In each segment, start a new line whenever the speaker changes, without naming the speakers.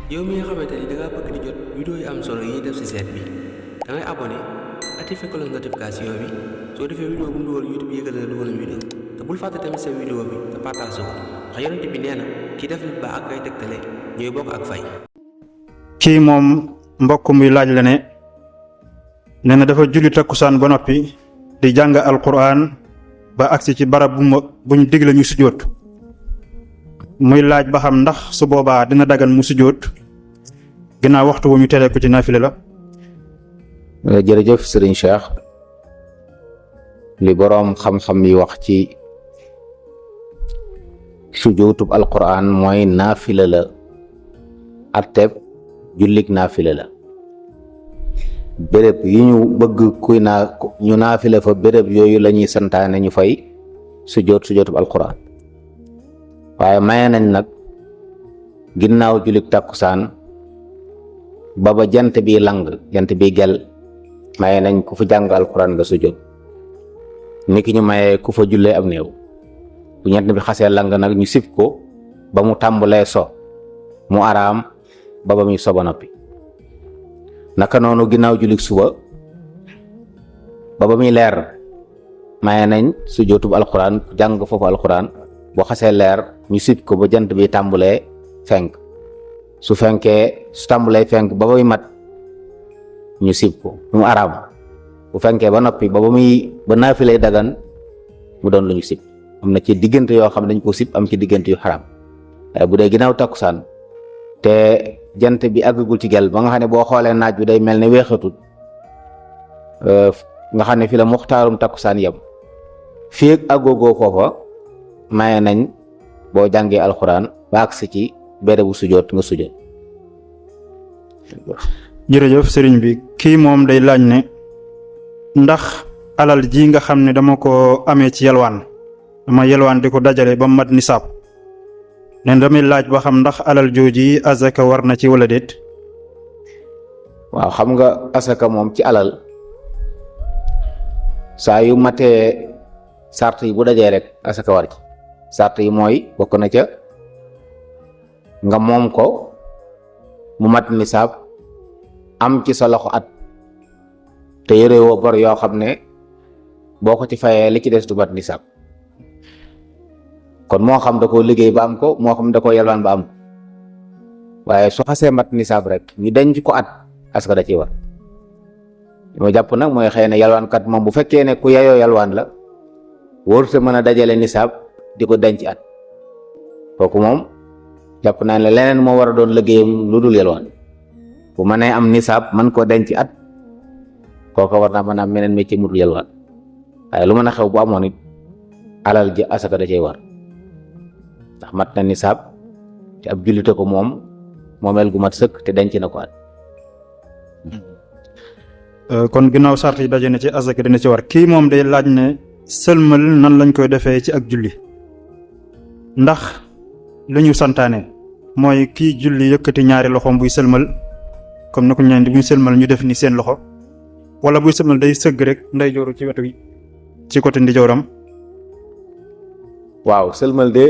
yow mi nga xamante ni da ngaa bëgg di jot vidéo yi am solo yi ñuy def ci chaîne bi da ngay abonné activé cloche notification bi soo defee vidéo bu mu dugal YouTube yëgal na dugal vidéo te bul fàtte tamit sa vidéo bi te partage ko ndax yonent bi nee na ki def lu baax ak ay tegtale ñooy bokk ak fay.
kii moom mbokk mi laaj la ne nee na dafa julli takkusaan ba noppi di jàng alquran ba agsi ci barab buñ digle ñu sujjóot muy laaj ba xam ndax su boobaa dina dagan mu sujjóot ginnaaw waxtu wu ñu tere ko ci naafile la.
jërëjëf Serigne Cheikh li boroom xam-xam yi wax ci sujjóotub alquran mooy naafile la atteb jullik naafile la béréb yi ñu bëgg ñu naafile fa béréb yooyu la ñuy santaane ñu fay sujjóotub alquran waaye maye nañ nag ginnaaw jullik tàkkusaan ba jant bi lang jant bi gel maye nañ ku fa jàng alquran nga sujjóot ni ki ñu mayee ku fa jullee ab néew bu jant bi xasee lang nag ñu sib ko ba mu tàmbalee so mu araam ba muy soba noppi naka noonu ginnaaw jullik suba ba muy leer maye nañ sujjóotub alquran jàng foofu alquran boo xasee leer ñu sib ko ba jant bi tàmbalee fenk su tàmbalee fenk ba muy mat ñu sib ko mu araam bu fenkee ba noppi ba naafilay dagan mu doon lu ñu sib am na ci diggante yoo xam dañ ko sib am ci diggante yu xaraam waaye bu dee ginnaaw takkusaan te jant bi àggagul ci gel ba nga xam ne boo xoolee naaj bi day mel ne weexatul nga xam ne fi la muxtaarum takkusaan yem fii ak àggoogoo foofa maye nañ boo jàngee alxuraan ba agsi ci bérébu sujjóot nga sujjóot.
jërëjëf sëriñ bi kii moom day laaj ne ndax alal ji nga xam ne dama ko amee ci yalwaan dama yalwaan di ko dajale ba mat nisaab nen damay laaj ba xam ndax alal jooji asaka war na ci wala déet.
waaw xam nga asaka moom ci alal saa yu matee sart yi bu dajee rek asaka war ci sart yi mooy bokk na ca nga moom ko mu mat nisaab am ci sa loxo at te yorewoo bor yoo xam ne boo ko ci fayee li ci des du mat nisaab kon moo xam da koo liggéey ba am ko moo xam da koo yalwaan ba am ko waaye su xasee mat nisaab rek ñu denc ko at asaka da ciy war li ma jàpp nag mooy xëy na yalwaankat moom bu fekkee ne ku yayoo yalwaan la wóorute mën a dajale nisaab di ko denc at kooku moom jàpp naa ne leneen moo war a doon liggéeyam lu dul yalwaan bu mënee am nisaab mën koo denc at kooku war naa mën a am meneen métier mu dul yalwaan waaye lu mën a xew bu amoon it alal ji asaka da cay war ndax mat na nisaab te ab jullite ko moom moomeel gu mat sëkk te denc na ko at.
kon ginnaaw sart yi daje na ci asaka dina ci war kii moom day laaj ne sëlmal nan lañ koy defee ci ak julli ndax lu ñu santaane mooy kii julli yëkkati ñaari loxoom buy sëlmal comme na ko ñaan di buy sëlmal ñu def ni seen loxo wala buy sëlmal day sëgg rek nday jooru ci wetu ci côté ndijooram.
waaw sëlmal de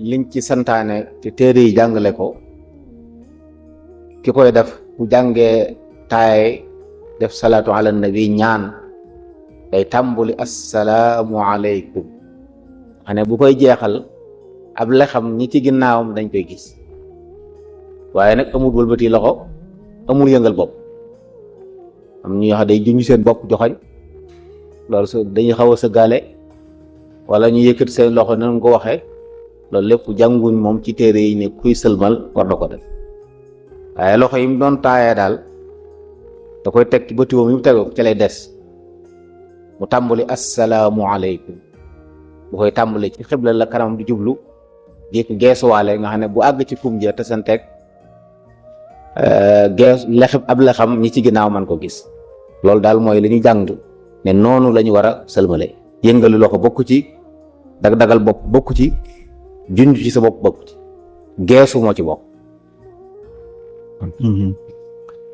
liñ ci santaane te téere yi jàngale ko ki koy def bu jàngee taay def salaatu ala nabi ñaan day tàmbuli assalaamu aleykum xane bu koy jeexal ab lexam ñi ci ginnaawam dañ koy gis waaye nag amul wëlbati loxo amul yëngal bopp am ñu wax day juñu seen bopp joxañ loolu su dañuy xaw a sëggaale wala ñu yëkkati seen loxo nan ko waxee loolu lépp jànguñ moom ci téere yi ne kuy sëlmal war na ko def waaye loxo yi mu doon taayee daal da koy teg ci bëtiwoom yi mu tegoo ci lay des mu tàmbali assalaamu aleykum bu koy tàmbali ci xibla la kanam di jublu di geesuwaale nga xam ne bu àgg ci kum ja te seen teg ab lexam ñi ci ginnaaw man ko gis loolu daal mooy li ñu jàng ne noonu la ñu war a sëlmale yëngalu loxo bokku ci dag-dagal bopp bokku ci junj ci sa bopp bokku ci geesu moo ci bokk.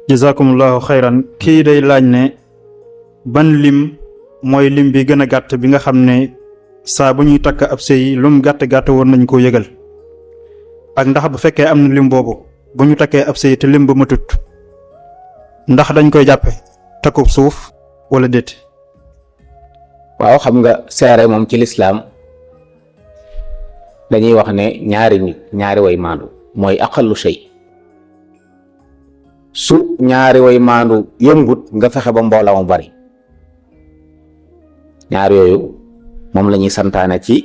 jazakumullahu xayran kii day laaj ne ban lim mooy lim bi gën a gàtt bi nga xam ne saa bu ñuy takk ab sëy lum gàtt-gàtt woon nañ koo yëgal ak ndax bu fekkee am na lim boobu bu ñu takkee ab sëy te lim ba matut ndax dañ koy jàppe takkub suuf wala déet.
waaw xam nga seere moom ci lislaam dañuy wax ne ñaari nit ñaari way maandu mooy aqallu shay. su ñaari way maandu yëngut nga fexe ba mbooloo mu bari, ñaar yooyu moom la ñuy santaane ci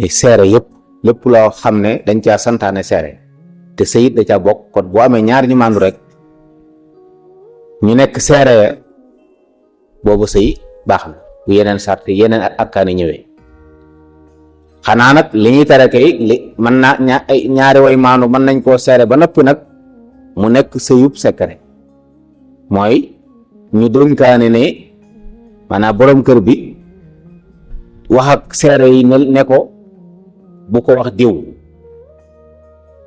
seere yëpp, lépp loo xam ne dañ caa santaane seere te sëyit da caa bokk. kon boo amee ñaari ñu maandu rek ñu nekk seere boobu sëy baax na bu yeneen sart yeneen arkaani ñëwee. xanaa nag li ñuy tere kay li mën naa ñaari way maandu mën nañ koo seere ba noppi nag mu nekk sëyub secret, mooy ñu dénkaane ne maanaam borom kër bi wax ak seere yi ne ko bu ko wax diw.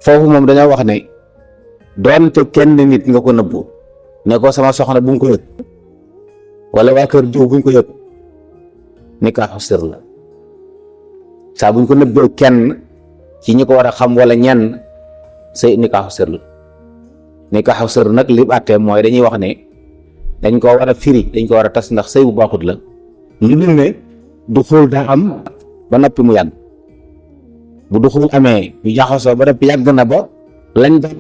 foofu moom dañoo wax ne doonte kenn nit nga ko nëbbu ne ko sama soxna bu nga ko yëg wala waa kër diw buñ ko yëg nikaaxu sir la. saa buñ ko nëbbee kenn ci ñi ko war a xam wala ñenn say nikaaxu sir la. nikaaxu sir nag li àttee mooy dañuy wax ne dañ ko war a firi, dañ ko war a tas ndax sëy bu baaxut la. lu dul ne du xul daa am ba noppi mu yàgg, bu du xul amee ñu jaxasoo ba noppi yàgg na ba lañ doon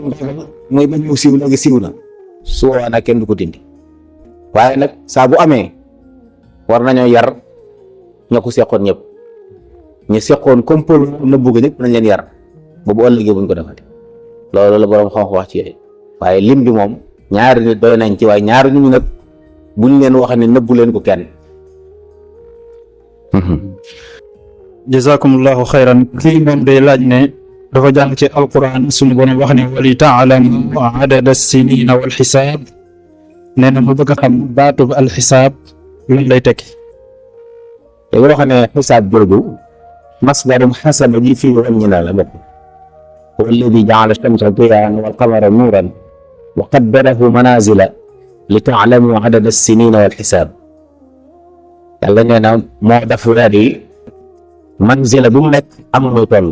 muy bañ mu siiw léegi siiw na, su boobaa nag kenn du ko dindi. waaye nag saa bu amee war nañoo yar ña ko seqoon ñëpp, ñu seqoon kompol nëbbu ga ñëpp nañ leen yar ba bu ëllëgee buñ ko defati. loolu la borom xam wax ci yooyu. waaye lim bi moom ñaari nit doy nañ ci, waaye ñaari nit ñi nag buñ leen wax ne nëbbu leen ko kenn.
jazakumullahu xayran. kii moom day laaj ne dafa jàng ci alquran suñu borom wax ne wali taalamu adada sinina wal xisaab. nee na mu bëgg a xam baatub alxisaab lan lay tekki.
te boo xam ne xisaab jooju masdarum xasaba ji fii wàññi na la bopp. huwa alladi jaala shamsa diyaan wal qamara nuuran wa qaddarahu manazila li taalamu adada sinina wal xisaab. yàlla nee na moo def weer yi manzila bu mu nekk am muy toll.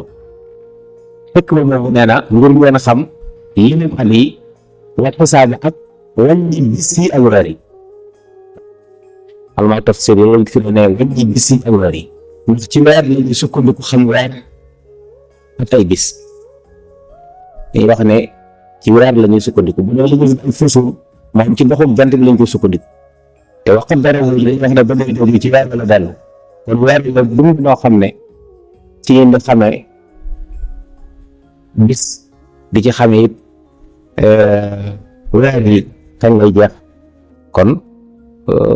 fekk ba moom nee na ngir ngeen xam limum at yi wa xisaab ak wàññi bis yi ak weer yi. almaa tafsir yi fi ne wàññi bis yi ak weer yi ndax ci weer la ñuy sukkandiku xam weer ak ay bis. dañuy wax ne ci weer la ñuy sukkandiku bu dee li ñu fusu moom ci ndoxum jant bi lañ ko sukkandiku te wax dara dañuy wax ne ba léegi doog ci weer la dellu. kon weer la dund noo xam ne ci ngeen di xamee bis di ci xamee it weer yi kañ lay jeex. kon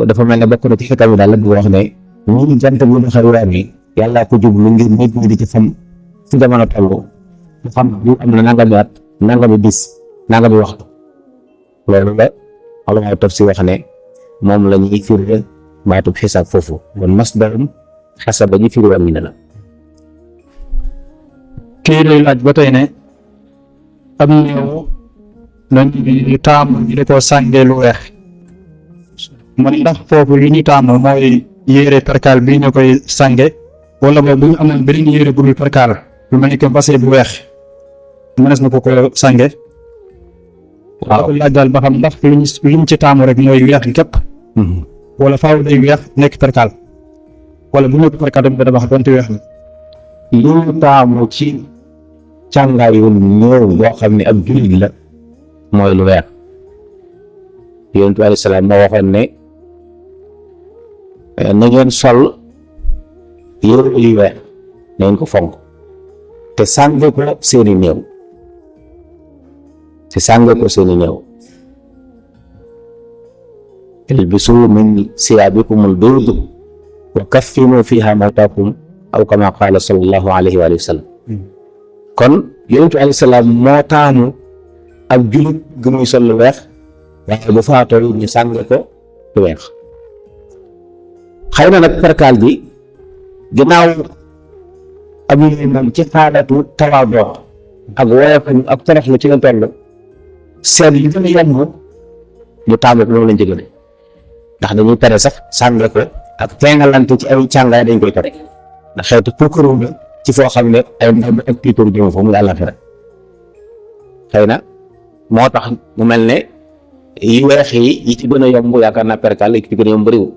dafa mel ne bokk na ci xikam yi daal la di wax ne ñun jant bu doxee weer bi yàlla ko jublu ngir nit ñi di ci xam fu jamono toll mu xam bu am na nangami at nangami bis nangami waxtu. loolu la ulama tafsir wax ne moom la ñuy firé baatub xisaab foofu. kon masdarum xasaba ñu firi wàññi na la.
kii lay laaj ba tey ne am néew dañuy taamu ñu di ko sàngee lu weex. man ndax foofu li ñu taamu mooy yére perkaal bii ñu koy sànge wala boobu bu ñu amoon beneen yére bu dul perkaal lu mel ni que basé bu weex mënees na ko sànge. waaw laaj daal ba xam ndax liñ ci taamu rek mooy weex képp. wala faaw day weex nekk perkaal wala bu nekk perkaal tamit dana wax donte weex la.
li ñu taamu ci càngaayu néew boo xam ne ab jullit la mooy lu weex. Yonent bi alayhi salaam moo waxoon ne na ngeen sol yére yu weex na ngeen ko fonk te sànge ko seeni néew ilbisu min siyaabikumul bayd wa kaffinu fiha mawtaakum aw kama qaala sallallahu alayhi wa sallam. kon Yonent bi alayhi salaam moo taamu ab jullit gu muy sol lu weex waaye bu faatoo ñu sàng ko lu weex. xëy na nag perkaal bi ginnaaw ab yooyu moom ci xaalatu tawaadoo ak woyofam ak toroxlu ci lañ toll seet yi gën a yomb ñu taamu ko loolu lañ jëgale ndax dañuy tere sax sàng ko ak fengalante ci ay càngaay dañ koy tere ndax xeetu puukaru la ci foo xam ne ay ndaw ak tiitoor jëm fa muy àllaaxira xëy na moo tax mu mel ne yi weex yi ci gën a yomb yaakaar naa perkal yi ci gën a yomb bëriwul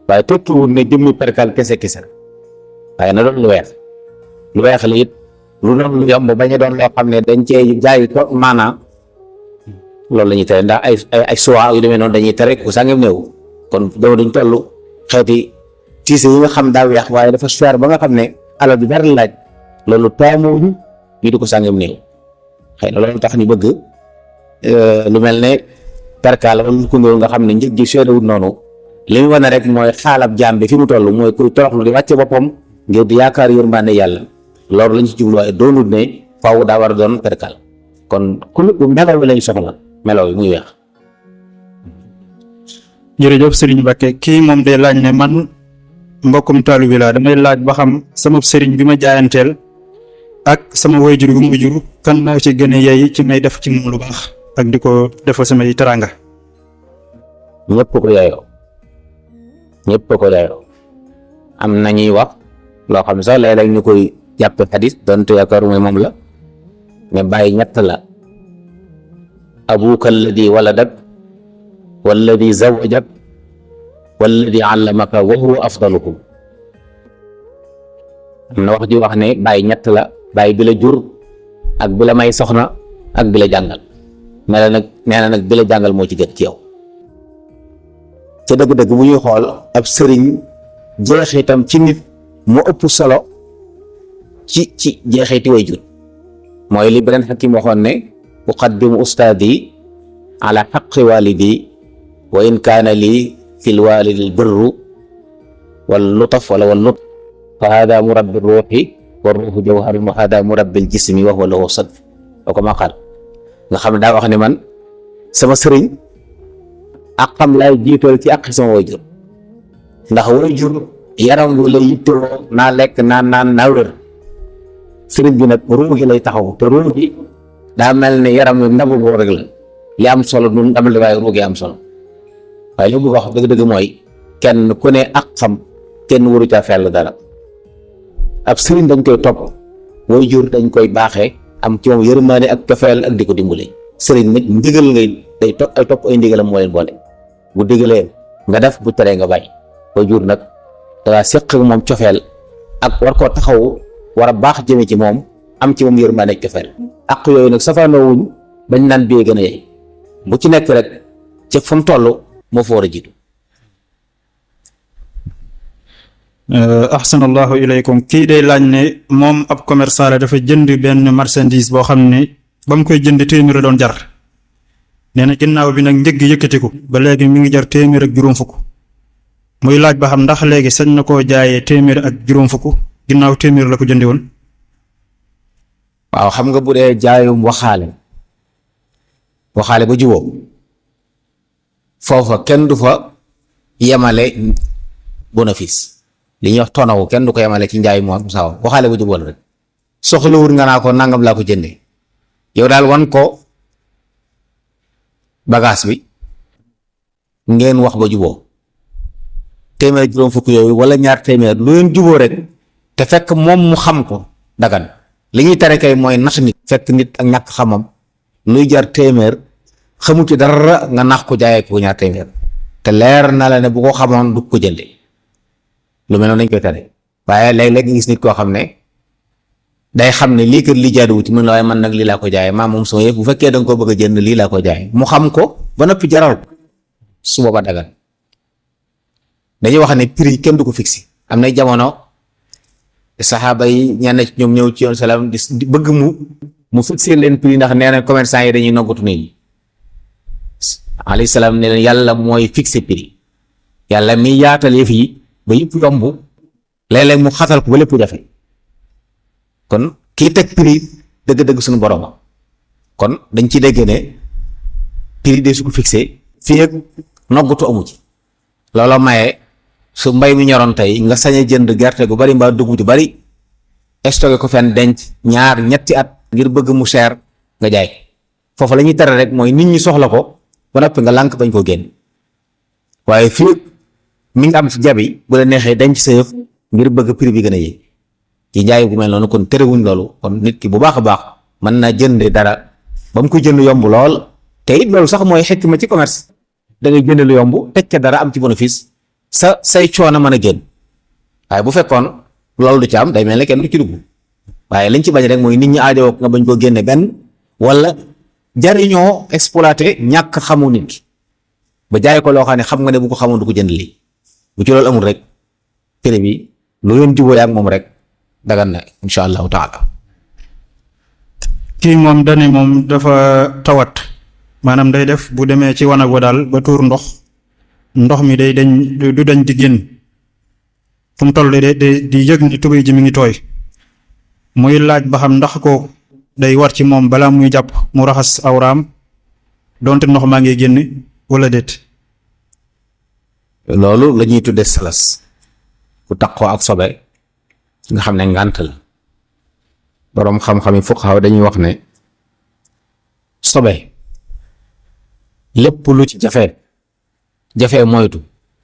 waaye tekkiwul ne jëmmi perkal kese la waaye na doon lu weex la it lu doon lu yomb bañ a doon loo xam ne dañ cee jaay ko maanaam loolu la ñuy tere ndax ay soie yu demee noonu dañuy tere ku sàngam néew kon dama duñ toll xeeti tiise yi nga xam daa weex waaye dafa cher ba nga xam ne alal bi dara laaj loolu taamuwuñ ñu di ko sàngam néew xëy na loolu tax ñu bëgg lu mel ne perkal wala lu ko ndóol nga xam ne njëg ji seedawut noonu li mu wane rek mooy xaalab jaam bi fi mu toll mooy kuy toroxlu di wàcce boppam ngir di yaakaar yërmande yàlla loolu lañ ci jublu waaye doonut ne faaw daa war a doon perkal kon ku melaw lañ soxla melaw yi muy weex.
jërëjëf Serigne Mbacke kii moom day laaj ne man mbokkum taalu bi laa damay laaj ba xam sama Serigne bi ma jaayanteel ak sama wayjur bu mu jur kan naa ci gën a yey ci may def ci moom lu baax ak di ko defal samay teraanga.
ñëpp ko yaayoo am na ñuy wax loo xam ne sax léeg-léeg ñu koy jàppe xadis donte yaakaar mooy moom la mais bàyyi ñett la abuka alladi waladak walladi zawajak walladi allamaka wa huwa afdalukum am na wax ji wax ne bàyyi ñett la bàyyi bi la jur ak bi la may soxna ak bi la jàngal nee na nag bi la jàngal moo ci gën ci yow ca dëgg-dëgg bu ñuy xool ab sëriñ jeexitam ci nit mu ëpp solo ci jeexiti way jur mooy li beneen xakim waxoon ne uqaddimu ustaadi ala xaqi walidi wa in kaana lii fil walidi birru wal lutaf wala wal lut fa hada murabbi ruuxi wa ruuxu jawharun wa hada murabbi al jismi wa huwa lahu sadf wa ko ma xaal nga xam ne daa wax ne man sama sëriñ ak xam laay jiital ci àqi sama way jur ndax way jur yaram wi lay yittewoo naa lekk naan naa wér sëriñ bi nag ruu gi lay taxaw te ruu gi daa mel ne yaram wi ndabu boo rek la li am solo du ndam li waaye ruu gi am solo waaye li mu bëgg wax dëgg-dëgg mooy kenn ku ne ak xam kenn waru caa fell dara ab sëriñ dañ koy topp way jur dañ koy baaxee am ci moom yërmaane ak cofeel ak di ko dimbale sëriñ nag ndigal ngay day topp ay ndigalam moo leen boole bu digalee nga def bu teree nga bàyyi way jur nag dangaa séq moom cofeel ak war koo taxaw war a baax jëme ci moom am ci moom yërmaane ak cofeel ak yooyu nag safaanoowuñ bañ naan biyee gën a yey bu ci nekk rek ci fa mu toll moo fa war a jiitu.
ahsanallahu ilaykum kii day laaj ne moom ab commerçant la dafa jënd benn marchandise boo xam ne ba mu koy jënd téeméer la doon jar nee na ginnaaw bi nag njëg yëkkatiku ba léegi mi ngi jar téeméer ak juróom fukk muy laaj ba xam ndax léegi sañ na koo jaayee téeméer ak juróom fukk ginnaaw téeméer la ko jëndi woon.
waaw xam nga bu dee jaayum waxaale ba juboo foofa kenn du fa yemale bénéfice li ñuy wax tonawu kenn du ko yemale ci njaay moom saaw waxaale ba juboo la rek soxlawul nga naa ko nangam laa ko jëndee yow daal wan ko bagage bi ngeen wax ba juboo téeméer juróom fukk yooyu wala ñaar téeméer lu leen juboo rek te fekk moom mu xam ko dagan li ñuy tere kay mooy nax nit fekk nit ak ñàkk xamam luy jar téeméer xamu ci dara nga nax ko jaayee ko ñaar téeméer te leer na la ne bu ko xamoon du ko jënde lu mel noonu dañ koy tere waaye léeg-léeg nga gis nit koo xam ne day xam ne lii kër li jaaduwut mën la waaye man nag lii laa ko jaayee maa moom sama yëf bu fekkee da nga ko bëgg a jënd lii laa ko jaayee mu xam ko ba noppi jaral ko su booba dagan dañuy wax ne prix kenn du ko fixé am na jamono saxaaba yi ñenn ci ñoom ñëw ci yoon salaam di bëgg mu fixé leen prix ndax nee na commerçant yi dañuy noggatu nit ñi alayhi salaam ne leen yàlla mooy fixé prix yàlla mi yaatal yëf yi ba yëpp yomb léeg-léeg mu xatal ko ba lépp jafe kon kii teg prix dëgg-dëgg suñu borom kon dañ ci dégg ne prix de su ko fixé fii ak noggatu amu ci looloo maye su mbay mi ñoroon tey nga sañ a jënd gerte gu bari mbaa dugub ju bari stocké ko fenn denc ñaar ñetti at ngir bëgg mu cher nga jaay foofu la ñuy tere rek mooy nit ñi soxla ko ba noppi nga lànk bañ koo génn waaye fii mi ngi am ci jabi bu la neexee denc sa yëf ngir bëgg prix bi gën a yéeg ci njaay bu mel noonu kon terewuñ loolu kon nit ki bu baax a baax mën naa jënde dara ba mu koy jënd yomb lool te it loolu sax mooy xikma ci commerce da ngay jënd lu yomb teg ca dara am ci bénéfice say coono mën a génn waaye bu fekkoon loolu du ci am day mel ne kenn du ci dugg waaye liñ ci bañ rek mooy nit ñi aajowoo nga bañ koo génne benn wala jariñoo exploité ñàkk xamu nit ki ba jaay ko loo xam ne xam nga ne bu ko xamoon du ko jënd lii bu ci loolu amul rek prix bi lu leen jubóo ak moom rek dagan na insha allahu taala.
kii moom dane moom dafa tawat maanaam day def bu demee ci wanag wa daal ba tuur ndox mi day dañ du dañ di génn fu mu toll di yëg ni tubéy ji mi ngi tooy muy laaj ba xam ndax ko day war ci moom balaa muy jàpp mu raxas awraam donte ndox maa ngi génn wala déet.
loolu la ñuy tuddee salas ku taqoo ak sobe nga xam ne ngànt la boroom xam-xam yi fuqaha dañuy wax ne sobe lépp lu ci jafe moytu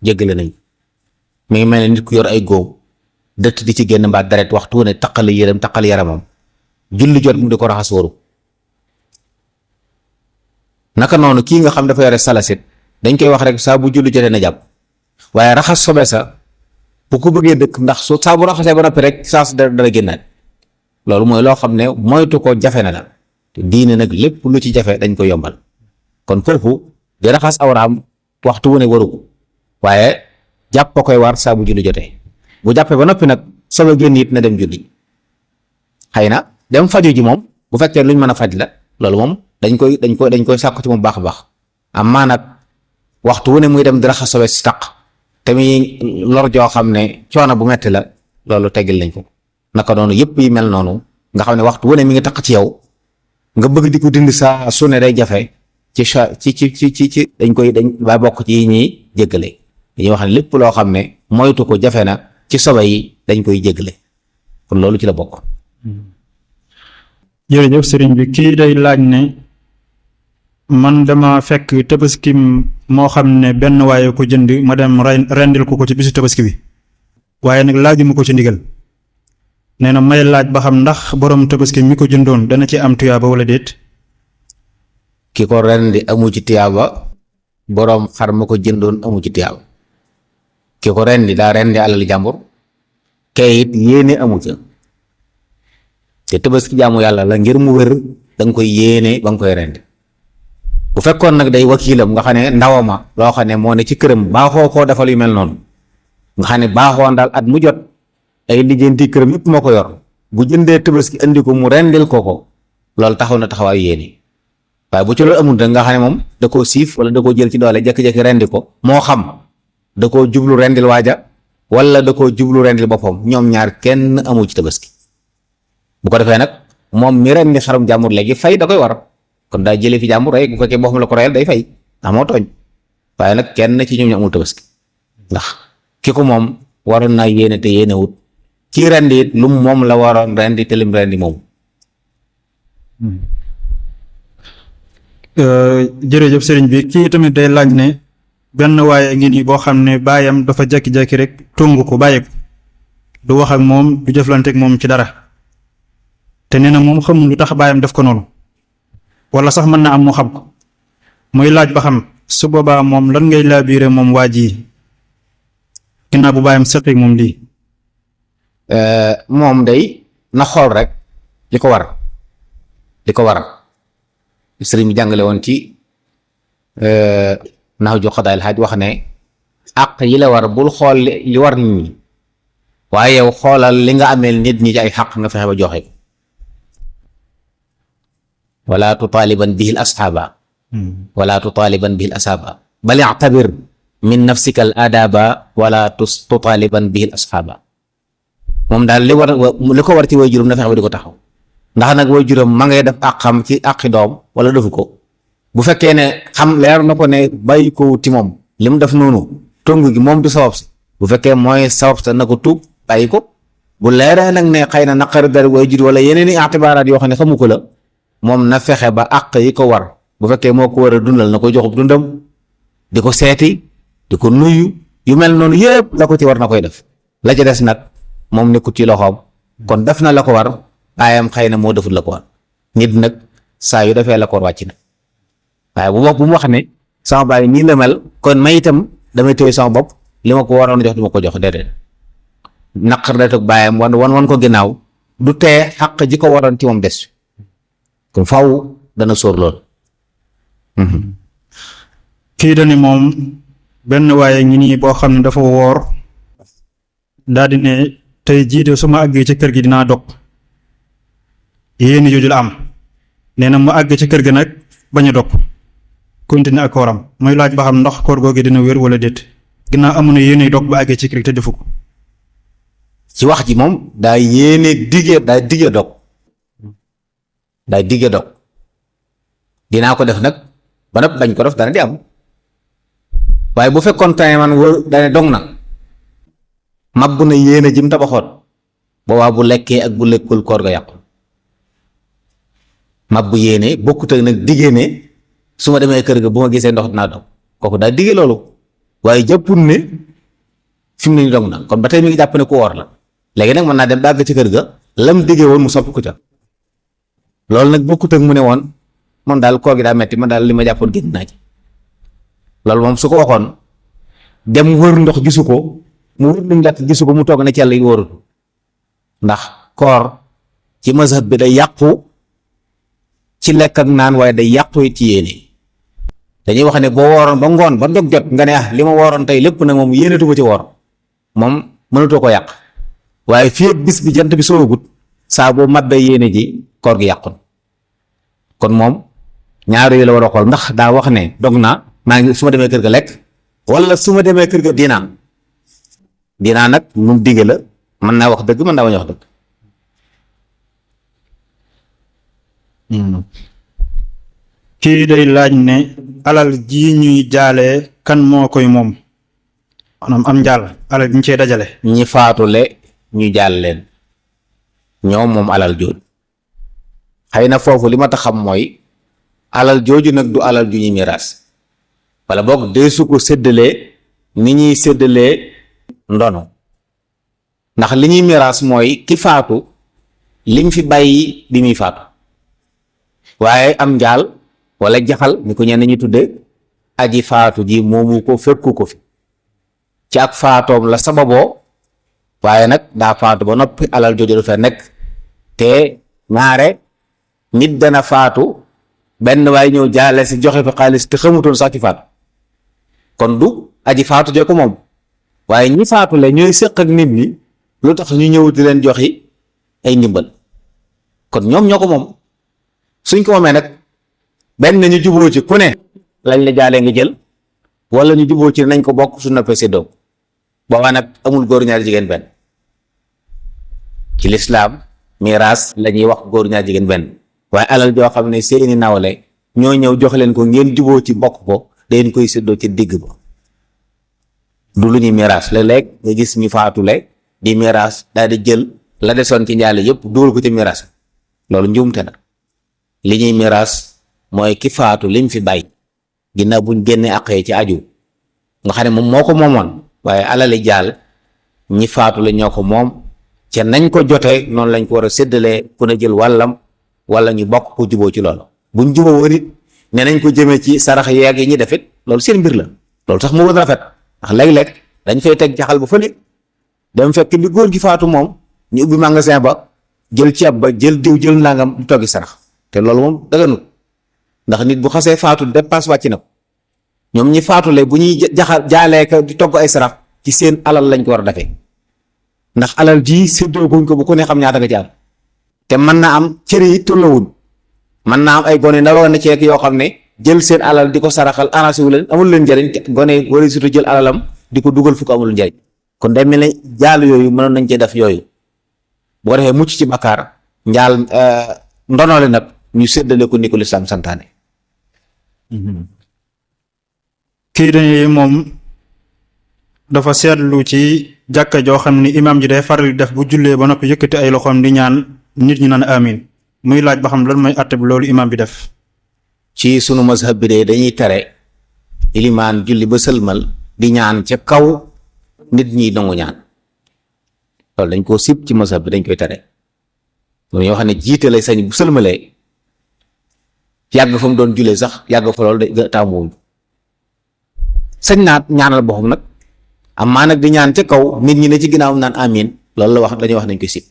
jéggale nañ mi ngi mel ne nit ku yor ay góom dëtt di ci génn mbaa deret waxtu ne taqal yaramam julli jot mu di ko raxas waru naka noonu kii nga xam dafa yore salasit dañ koy wax rek saa bu julli jotee na jàpp waaye raxas sobe sa bu ko bëggee dëkk ndax saa bu raxasee ba noppi rek saa su dara génnaat loolu mooy loo xam ne moytu ko jafe na la te diine nag lépp lu ci jafe dañ ko yombal kon foofu di raxas awraam waxtu wu ne waru ko waaye jàpp koy war saa bu julli jotee bu jàppee ba noppi nag sobe génn it na dem julli xëy na dem faju ji moom bu fekkee luñ mën a faj la loolu moom dañ koy sàkku ci moom baax a baax amaa nag waxtu wu ne muy dem di raxas sobe si taq te muy lor joo xam ne coono bu metti la loolu teggil nañ ko naka noonu yëpp yi mel noonu nga xam ne waxtu wu ne mi ngi taq ci yow nga bëgg di ko dindi saa su ne day jafe ci dañ ba bokk ci yi ñuy jéggale dañuy wax ne lépp loo xam ne moytu ko jafe na ci sobe yi dañ koy jéggale kon loolu ci la bokk.
jërëjëf sëriñ bi kii day laaj ne man dama fekk tabaski moo xam ne benn waaye ko jënd ma dem rendil ko ci bisu tabaski bi waaye nag laajuma ko ci ndigal nee na may laaj ba xam ndax borom tabaski mi ko jëndoon dana ci am tuyaaba wala déet.
ki ko rendi amu ci tiyaaba boroom xar ma ko jëndoon amu ci tiyaaba ki ko rendi daa rendi alal jàmbur kayit yéene amu ca te tabaski jaamu yàlla la ngir mu wér danga koy yéene ba nga koy rendi bu fekkoon nag day wakiilam nga xam ne ndawama loo xam ne moo ne ci këram baaxoo koo defal yu mel noonu nga xam ne baaxoon daal at mu jot ay lijjanti këram yëpp moo ko yor bu jëndee tabaski andi ko mu rendil ko loolu taxaw na taxawaayu yéene waaye bu ci loolu amul rek nga xam ne moom da koo siif wala da koo jël ci doole jékki-jékki rendi ko moo xam da koo jublu rendil waaja wala da koo jublu rendil boppam ñoom ñaar kenn amu ci tabaski bu ko defee nag moom mi rendi xarum jàmbur léegi fay da koy war kon daa jëlee fi jàmbur rek bu fekkee boo xam la ko reyal day fay ndax moo tooñ waaye nag kenn ci ñoom ñu amul tabaski ndax ki ko moom waroon naa yéene te yéene wut kii rendi it lum moom la waroon rendi te lim rendi moom.
jërëjëf sëriñ bi kii tamit day laaj ne benn waaye ngi nii boo xam ne baayam dafa jékki-jékki rek tungu ko bàyyi ko du wax ak moom du jëflanteek moom ci dara te nee na moom xamul lu tax baayam def ko noonu wala sax mën na am mu xam ko muy laaj ba xam su boobaa moom lan ngay laabiire moom waa ji ginnaaw bu baayam seqeek moom lii.
moom day na xool rek li ko war sëriñ bi jàngale woon ci naxu ju xadaayil xaaj wax ne àq yi la war bul xool li war nit ñi waaye yow xoolal li nga ameel nit ñi ci ay xaq nga fexe ba joxe ko wala tutaaliban bihi al asxaaba bal i'tabir min nafsika al adaba wala tutaaliban bihi al asxaaba moom daal li ko war ci way juróom na fexe ba di ko taxaw ndax nag way juróom ma ngay def àqam ci àqi doom wala defu ko bu fekkee ne xam leer na ko ne bàyyi ko ci moom li mu def noonu tong gi moom du sabab si bu fekkee mooy sabab sa na ko tuub bàyyi ko bu leeree nag ne xëy na naqari dari way jur wala yeneen i itibaaraat yoo xam ne xamu ko la moom na fexe ba àq yi ko war bu fekkee moo ko war a dundal na ko joxub dundam di ko seeti di ko nuyu yu mel noonu yëpp la ko ci war na koy def la ca des nag moom nekkut ci loxoom kon def na la ko war baayam xëy na moo defut la ko war nit nag saa yu defee la koor wàcc na waaye bu mu wax ne sama baay nii la mel kon may itam damay téye sama bopp li ma ko waroon a jox du ma ko jox déedéet naqar da toog bàyyam wan ko ginnaaw du tee xaq ji ko waroon ci moom des kon faaw dana sóor lool.
kii dani moom benn waaye ngi nii boo xam ne dafa woor daal di ne tey jiite su ma àggee ci kër gi dinaa dog yéen jooju la am nee na mu àggee ci kër gi nag bañ a dog continuer ak kooram muy laaj ba xam ndax koor googu dina wér wala déet ginnaaw amu ne yéen dog ba àggee ci kër gi te defu ko.
ci wax ji moom daa yéene dige dog dinaa ko def nag ba nag bañ ko def dana di am waaye bu fekkoon tane man wër dane dog na mabbu na yéene jim tabaxoon boobaa bu lekkee ak bu lekkul koor ga yàqu mabbu yéene bokkut ak nag diggée ne su ma demee kër ga bu ma gisee ndox dinaa dog kooku daa digge loolu waaye jàppul ne fi mu ne ni dog na kon ba tey mi ngi jàpp ne ku woor la léegi nag mën naa dem dàgg ci kër ga lam diggee woon mu soppi ko ca loolu nag bokkut ak mu ne woon man daal koor gi daa metti man daal li ma jàppoon génn naa ci loolu moom su ko waxoon dem wër ndox gisu ko mu wër luñ lakk gisu ko mu toog ne ci yàlla yi wóorul ndax koor ci mazhab bi day yàqu ci lekk ak naan waaye day yàqu ci yéene dañuy wax ne boo wooroon ba ngoon ba ndog jot nga ne li ma wooroon tey lépp nag moom yéenetuma ci woor moom mënatoo ko yàq waaye fii ak bis bi jant bi soogut saa boo mabbee yéene ji koor gi yàqun kon moom ñaar yooyu la war a xool ndax daa wax ne dog naa maa ngi su ma demee kër ga lekk wala su ma demee kër ga dinaa nag mu digge la mën naa wax dëgg mën naa bañ a wax dëgg.
kii day laaj ne alal ji ñuy jaalee kan moo koy moom maanaam am njaal alal ji ñu cee dajale.
ñi faatule ñu jaal leen ñoom moom alal jooju xëy na foofu li ma tax xam mooy alal jooju nag du alal ju ñuy miraas wala boog dee su ko séddalee ni ñuy séddalee ndono ndax li ñuy miraas mooy ki faatu lim fi bàyyi bi muy faatu waaye am njaal wala jaxal ni ko ñenn ñi tudde aji faatu ji moomu ko fekku ko fi ci ak faatoom la sababoo waaye nag daa faatu ba noppi alal jooju du fa nekk te ñaare nit dana faatu benn waaye ñëw jaale si joxe fi xaalis te xamutoon sax ci faatu kon du aji faatu jo ko moom waaye ñi faatu le ñooy sëq ak nit ñi lu tax ñu ñëw di leen joxi ay ndimbal kon ñoom ñoo ko moom suñ ko moomee nag benn ñu juboo ci ku ne lañ la jaalee nga jël wala ñu juboo ci nañ ko bokk su noppee séddoo boobaa nag amul góor ñaar jigéen benn ci lislaam miraas la ñuy wax góor ñaar jigéen benn waaye alal joo xam ne seeni nawle ñoo ñëw jox leen ko ngeen juboo ci bokk ko dañ koy séddoo ci digg ba du lu ñuy miraas léeg-léeg nga gis ñu faatule di miraas daal di jël la desoon ci njaale yëpp dugal ko ci miraas loolu njuumte na li ñuy miraas mooy ki faatu lim fi bàyyi ginnaaw buñ génnee àqee ci aju nga xam ne moom moo ko moomoon waaye alali jaal ñi faatu la ñoo ko moom ca nañ ko jotee noonu lañ ko war a séddalee ku ne jël wàllam wala ñu bokk ko juboo ci loolu buñ juboo woon it ne nañ ko jëmee ci sarax yeeg yi ñi defit loolu seen mbir la loolu sax mu gën a rafet ndax léeg-léeg dañ fay teg jaxal ba fële dem fekk li góor gi faatu moom ñu ubbi magasin ba jël ceeb ba jël diw jël nangam du toggi sarax te loolu moom daganut ndax nit bu xasee faatu dépasse wàcc na ko ñoom ñi faatule bu ñuy jaxal jaalee ko di togg ay sarax ci seen alal lañ ko war a defee ndax alal ji séddoo guñ ko bu ko ne xam ñaata nga ci am te mën na am cër yi tolluwul mën naa am ay gone ndaw na ceeg yoo xam ne jël seen alal di ko saraxal arrangé wu leen amul leen njëriñ te gone wala surtout jël alalam di ko dugal fu ko amul njëriñ kon day mel ne jaal yooyu mënoon nañ cee def yooyu boo defee mucc ci bakkaar njaal ndonole nag ñu séddale ko ni ko lislaam santaane.
kii dañuy moom dafa seetlu ci jàkka joo xam ni imaam ji day faral di def bu jullee ba noppi yëkkati ay loxoom di ñaan nit ñi naan amin muy laaj ba xam lan mooy àtte bi loolu imaam bi def.
ci sunu mazhab bi de dañuy tere ilimaan julli ba sëlmal di ñaan ca kaw nit ñi nangu ñaan loolu dañ koo sib ci mazhab bi dañ koy tere loolu ñoo xam ne jiite lay sañ bu sëlmalee yàgg fa mu doon julee sax yàgg fa loolu day taamuwuñ sañ naa ñaanal boppam nag amaa nag di ñaan ca kaw nit ñi ne ci ginnaaw naan amin loolu la wax dañuy wax nañ koy sib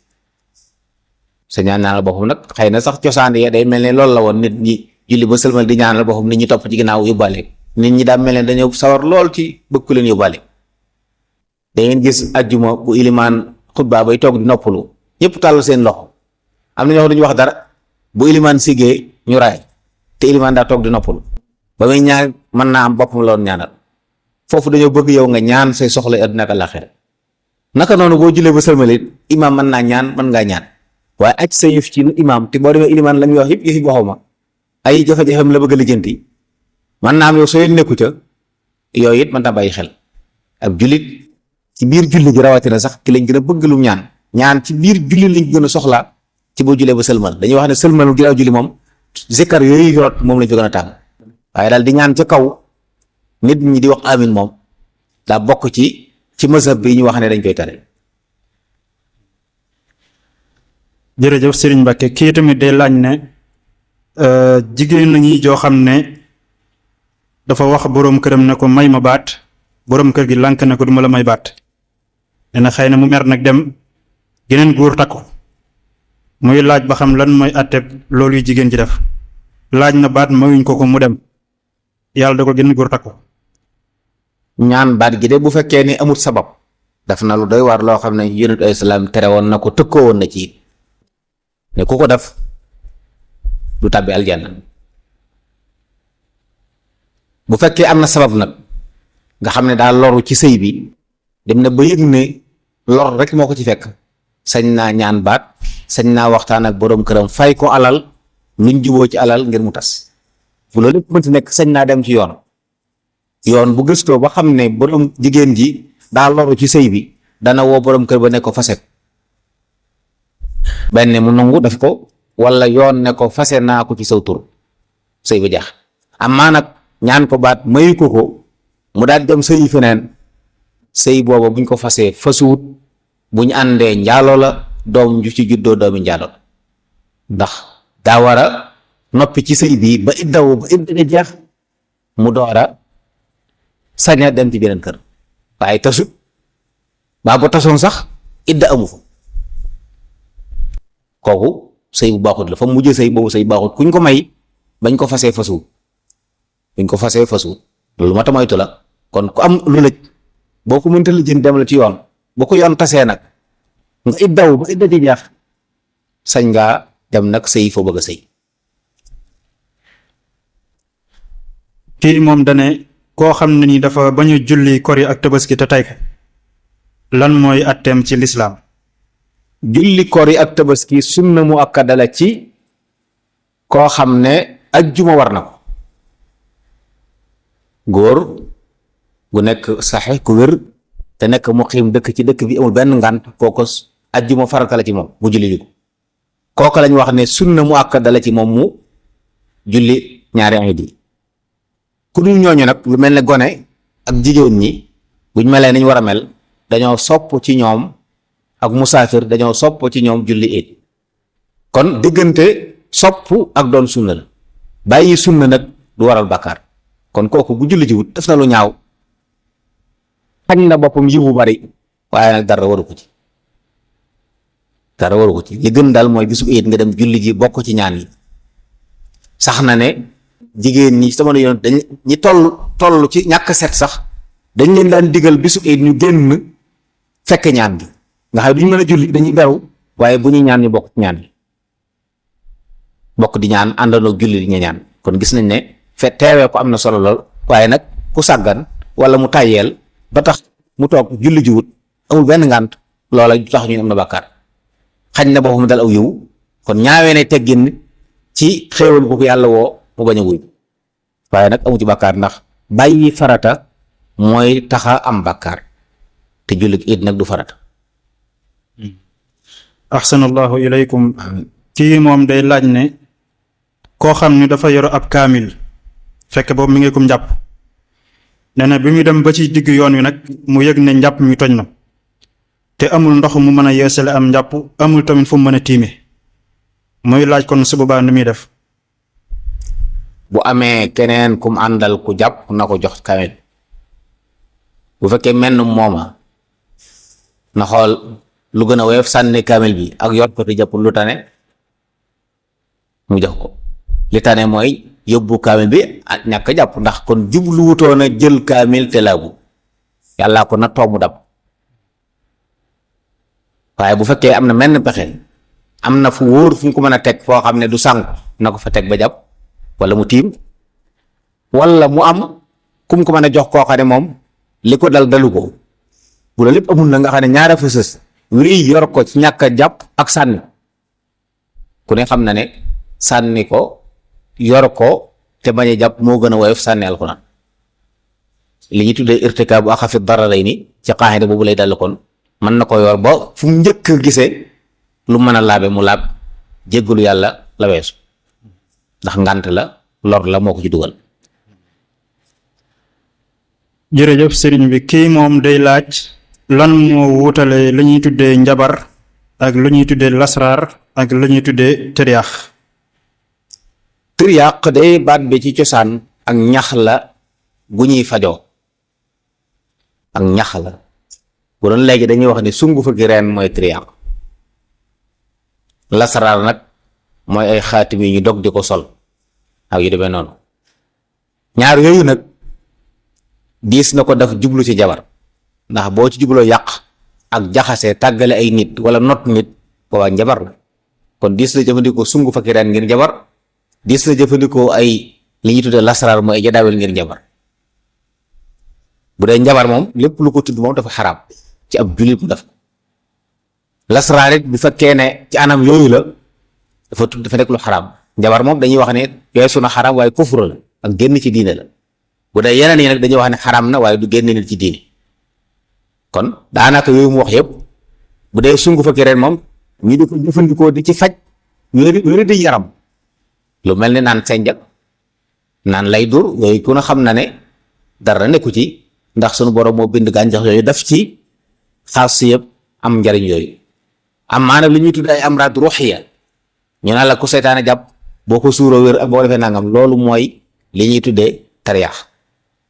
sa ñaanal boppam nag xëy na sax cosaan ya day mel ne loolu la woon nit ñi julli ba sëlmal di ñaanal boppam nit ñi topp ci ginnaaw yóbbaale nit ñi daa mel ne dañoo sawar lool ci bëgg ku leen yóbbaale da ngeen gis ajjuma bu ilimaan xutba bay toog di noppalu ñëpp tàll seen loxo am na ñoo xam duñu wax dara bu ilimaan siggee ñu raay te ilimaan daa toog di noppalu ba muy ñaan mën naa am boppam la woon ñaanal foofu dañoo bëgg yow nga ñaan say soxla àddina ak àllaaxira naka noonu boo jullee ba sëlmalit imaam mën naa ñaan mën ngaa ñaan waaye aj sa yëf ci imaam te boo demee ilimaan la muy wax yëpp yëfi boxuma ay jafe-jafem la bëgg a lijjanti man naa am yow soo nekku ca yooyu it mën ta bàyyi xel ab jullit ci biir julli gi rawatina sax ki lañ gën a bëgg lu ñaan ci biir julli lañ gën a soxla ci boo jullee ba sëlmal dañuy wax ne sëlmal ginnaaw julli moom zikkar yooyu yorot moom lañ fi gën a tàmm waaye daal di ñaan ca kaw nit ñi di wax amin moom daa bokk ci mazhab bi ñu wax ne dañ koy tere.
jërëjëf Serigne Mbacke kii tamit day laaj ne jigéen lañuy joo xam ne dafa wax boroom këram ne ko may ma baat boroom kër gi lànk ne ko duma la may baat nee na xëy na mu mer nag dem geneen góor takku muy laaj ba xam lan mooy àtteeb loolu yu jigéen ji def laaj na baat mayuñ ko mu dem yàlla da ko geneen góor takku
ñaan baat gi de bu fekkee ni amut sabab daf na lu doy waar loo xam ne yonent ay salaam tere woon na ko tëkkoo woon na ci ne ku ko def du tàbbi aljanna bu fekkee am na sabab nag nga xam ne daa loru ci sëy bi dem na ba yëg ne lor rek moo ko ci fekk sañ naa ñaan baat sañ naa waxtaan ak boroom këram fay ko alal luñ juboo ci alal ngir mu tas bu loolu lépp mënti nekk sañ naa dem ci yoon bu gëstoo ba xam ne boroom jigéen ji daa loru ci sëy bi dana woo boroom kër ba ne ko fase benn mu nangu def ko wala yoon ne ko fase naa ko ci saw tur sëy ba jax amaa nag ñaan ko baat mayu ko mu daal dem sëyi feneen sëy booba buñ ko fasee fasuwut buñ àndee njaalo la doom ju ci juddoo doomi njaalo la ndax daa war a noppi ci sëy bi ba idda jeex mu doora saña dem ci beneen kër waaye tasut baa ba tasoon sax idda amu fa kooku sëy bu baaxut la fa mujjee sëy boobu sëy baaxut kuñ ko may bañ ko fasee fasuwut loolu ma ta moytu la kon ku am lu lëj boo ko mënta lijjanti dem la ci yoon boo ko yoon tasee nag nga iddaw ba idda di jeex sañ ngaa dem nag sëy foo bëgg a sëy.
kii moom dane koo xam ne ni dafa bañ a julli kori ak tabaski te tey lan mooy atteem ci lislaam.
julli kori ak tabaski sunna mu akkada la ci koo xam ne ajjuma war na ko góor gu nekk saxe ku wér te nekk muqiim dëkk ci dëkk bi amul benn ngànt kooku ajjuma farata la ci moom mu julli li ko kooku lañ wax ne sunna mu akkada la ci moom mu julli ñaari iid yi ku dul ñooñu nag lu mel ne gone ak jigéen ñi buñ melee niñ war a mel dañoo sopp ci ñoom ak musaafir dañoo sopp ci ñoom julli iid kon diggante sopp ak doon sunna la bàyyi sunna nag du waral bàkkaar kon kooku bu julli ji wut def na lu ñaaw xañ na boppam yi bu bari waaye nag dara waru ko ci li gën daal mooy bisu iid nga dem julli ji bokk ci ñaan yi sax na ne jigéen ñi sama yoon dañ ñi toll ci ñàkk set sax dañ leen daan digal bisu iid ñu génn fekk ñaan gi nga xam ne duñ mën a julli dañuy beru waaye bu ñuy ñaan ñu bokk ci ñaan yi bokk di ñaan àndandoo julli di ñaan kon gis nañ ne teewee ko am na solo lool waaye nag ku sàggan wala mu tàyyeel ba tax mu toog julli jiwut amul benn ngànt loola du tax ñu am na bàkkaar xañ na boppam dal aw yiw kon ñaawee ne teggin ci xéewal bu ko yàlla woo mu bañ a wuy waaye nag amu ci bàkkaar ndax bàyyi farata mooy taxa am bàkkaar te julli it nag du farata.
ahsanallahu ilaykum kii moom day laaj ne koo xam ne dafa yoro ab kaamil fekk boobu mi ngi kum njàpp nee na bi muy dem ba ci digg yoon wi nag mu yëg ne njàpp mi toj na te amul ndox mu mën a yeesale am njàpp amul tamit fu mu mën a tiime muy laaj kon su boobaa nu muy def.
bu amee keneen kum àndal ku jàpp na ko jox kaamil bu fekkee menn mooma na xool lu gën a woyof sànni kaamil bi ak yor ko te jàpp lu tane mu jox ko li tane mooy yóbbu kaamil bi ak ñàkk jàpp ndax kon jubluwutoon a jël kaamil te laabu yàllaa ko na toomu dab waaye bu fekkee am na menn pexe am na fu wóor fu mu ko mën a teg foo xam ne du sànq na ko fa teg ba jàpp wala mu tiim wala mu am kum ko mën a jox koo xam ne moom li ko dal dalu ko bu la lépp amul na nga xam ne ñaara fa sës wii yor ko ci ñàkk a jàpp ak sànni ku ne xam na ne sànni ko yor ko te bañ a jàpp moo gën a woyof sànni alxuraan li ñu tuddee irtikaabu axafi dararayni ci qaayida boobu lay dal kon mën na ko yor ba fu mu njëkk gisee lu mën a laabe mu laab jéggalu yàlla la weesu ndax ngànt la lor la moo ko ci dugal.
jërëjëf sëriñ bi kii moom day laaj lan moo wutale la ñuy tuddee njabar ak lu ñuy tuddee lasraar ak la ñuy tuddee tëriyaax.
tëriyaax day baat bi ci cosaan ak ñax la gu ñuy fajoo ak ñax la bu doon léegi dañuy wax ne sungu fa gi reen mooy tëriyaax lasraar nag mooy ay xaatim yi ñu dog di ko sol ak yu demee noonu ñaar yooyu nag diis na ko daf jublu ci jabar ndax boo ci jubloo yàq ak jaxase tàggale ay nit wala not nit boobaa njabar la kon diis na jëfandikoo sungu fa ki reen ngir jabar diis na jëfandikoo ay li ñuy tuddee lasraar mooy ay jadaawel ngir jabar bu dee njabar moom lépp lu ko tudd moom dafa xaraam ci ab jullit mu def lasraar it bu fekkee ne ci anam yooyu la dafa nekk lu xaraam njabar moom dañuy wax ne weesu na xaraam waaye kufur la ak génn ci diine la bu dee yeneen yi nag dañuy wax ne xaraam na waaye du génn nit ci diine kon daanaka yooyu mu wax yëpp bu dee sungu fa ki reen moom ñu di ko jëfandikoo di ci faj wéri di yaram lu mel ni naan senjak naan lay dur yooyu ku na xam na ne dara nekku ci ndax sunu borom moo bind gàncax yooyu daf ci xaas si yëpp am njariñ yooyu am maanaam li ñuy tudd ay amraad ruuxiya ñu naan la ku seytaane jàpp boo ko suuroo wér ak boo defee nangam loolu mooy li ñuy tuddee tariyaax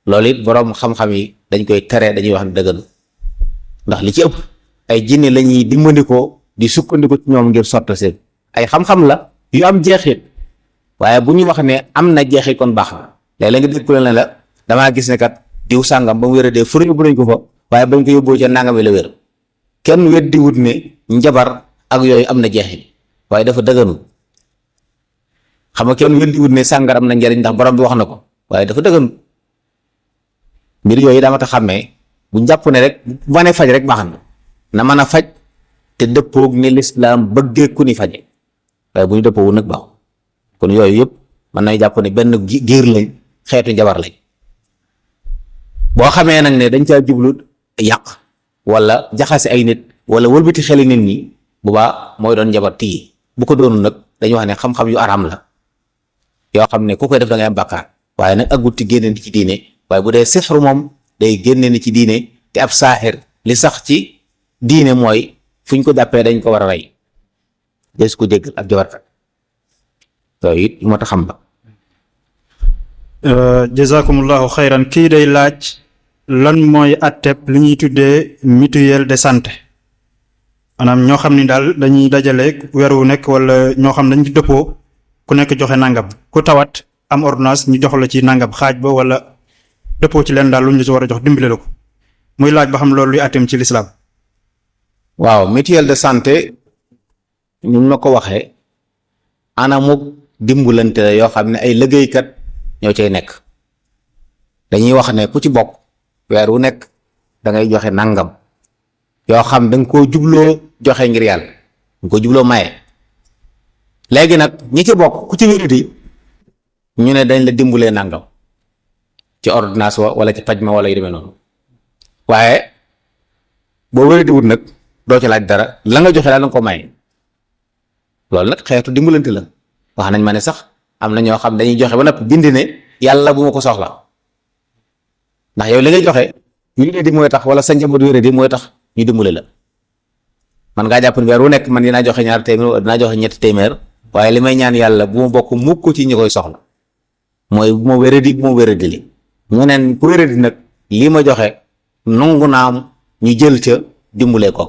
loolu it borom xam-xam yi dañ koy tere dañuy wax ne dëggal ndax li ci ëpp ay jinne la ñuy dimbandikoo di sukkandiku ci ñoom ngir sotta seen ay xam-xam la yu am jeexit waaye bu ñu wax ne am na jeexit kon baax na léeg-léeg nga dégg ku ne la damaa gis ne kat diw sàngam ba mu wéradee fu yóbbu nañ ko fa waaye bañ ko yóbboo ca nangam la wér kenn weddi wut ne njabar ak yooyu am na jeexit waaye dafa dëgganul xam nga kenn weddi wut ne sàngar am na njariñ ndax borom bi wax na ko waaye dafa dëgganul mbir yooyu daa ma ta xàmmee bu jàpp ne rek bu mënee faj rek baax na mën a faj te dëppoog ni lislaam bëggee ku ni faje waaye bu ñu dëppoo nag baax kon yooyu yëpp mën nañ jàpp ne benn giir lañ xeetu njabar lañ boo xamee nag ne dañ caa jublu yàq wala jaxase ay nit wala wëlbati xeli nit ñi bu baax mooy doon njabar tii bu ko doonul nag dañuy wax ne xam-xam yu araam la yoo xam ne ku koy def da ngay am bàkkaar waaye nag aggut ci génne ni ci diine waaye bu dee sixru moom day génne ni ci diine te ab saaxir li sax ci diine mooy fu ñu ko jàppee dañ ko war a rey des ko jéggal ab jabarkat yooyu it moo tax xam ba
jazakumullahu xayran kii day laaj lan mooy atteb li ñuy tuddee mutuelle de santé maanaam ñoo xam ni daal dañuy dajale weer wu nekk wala ñoo xam dañ ci dëppoo ku nekk joxe nangam ku tawat am ordonnance ñu jox la ci nangam xaaj ba wala dëppoo ci leen daal lu ñu la ci war a jox dimbale la ko muy laaj ba xam loolu luy atteem ci lislaam.
waaw mutuelle de santé ñu ma ko waxee anamuk dimbalante la yoo xam ne ay liggéeykat ñoo cay nekk dañuy wax ne ku ci bokk weer wu nekk da ngay joxe nangam yoo xam da nga koo jubloo joxe ngir yàlla nga ko jubloo maye léegi nag ñi ci bokk ku ci wéradi ñu ne dañ la dimbalee nangam ci ordonnance wala ci paj ma wala yu demee noonu waaye boo wéradi wut nag doo ci laaj dara la nga joxe daal nga ko maye loolu nag xeetu dimbalante la wax nañ ma ne sax am na ñoo xam dañuy joxe ba noppi bind ne yàlla bu ma ko soxla ndax yow li ngay joxe wéradi mooy tax wala sa njaboot wéradi mooy tax ñu dimbale la man ngaa jàpp ne weer wu nekk man dinaa joxe ñaar téeméer dinaa joxe ñetti téeméer waaye li may ñaan yàlla bu ma bokk mukk ci ñi koy soxla mooy bu ma wéradi bu ma wéradi li ñeneen ku wéradi nag lii ma joxe nangu naam ñu jël ca dimbulee ko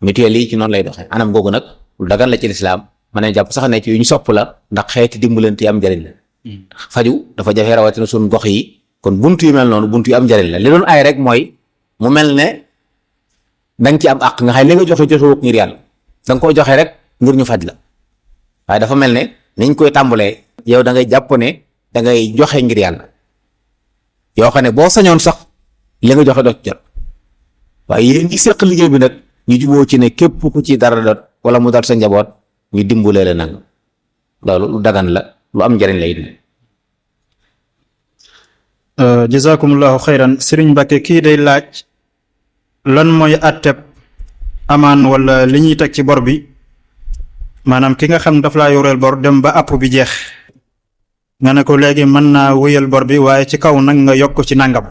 mutuelle yi ci noonu lay doxee anam googu nag lu dagan la ci lislaam mën nañ jàpp sax ne ci yu ñu sopp la ndax xeeti dimbalante yi am njëriñ la faju dafa jafe rawatina suñu gox yi kon buntu yu mel noonu buntu yu am njëriñ la li doon ay rek mooy mu mel ne danga ci am àq nga xam li nga joxe wut ngir yàlla danga koo joxe rek ngir ñu faj la waaye dafa mel ne niñ koy tàmbalee yow da ngay jàpp ne da ngay joxe ngir yàlla yoo xam ne boo sañoon sax li nga joxe doo jot waaye yéen ñi seq liggéey bi nag ñu juboo ci ne képp ku ci dara dot wala mu dal sa njaboot ñu dimbulee la nang loolu lu dagan la lu am njëriñ la it.
jazakumullahu xayran Sëriñ Mbàkke kii day laaj lan mooy atteb amaan wala li ñuy teg ci bor bi maanaam ki nga xam daf laa yoreel bor dem ba àpp bi jeex nga ne ko léegi mën naa wéyal bor bi waaye ci kaw nag nga yokk ci nangam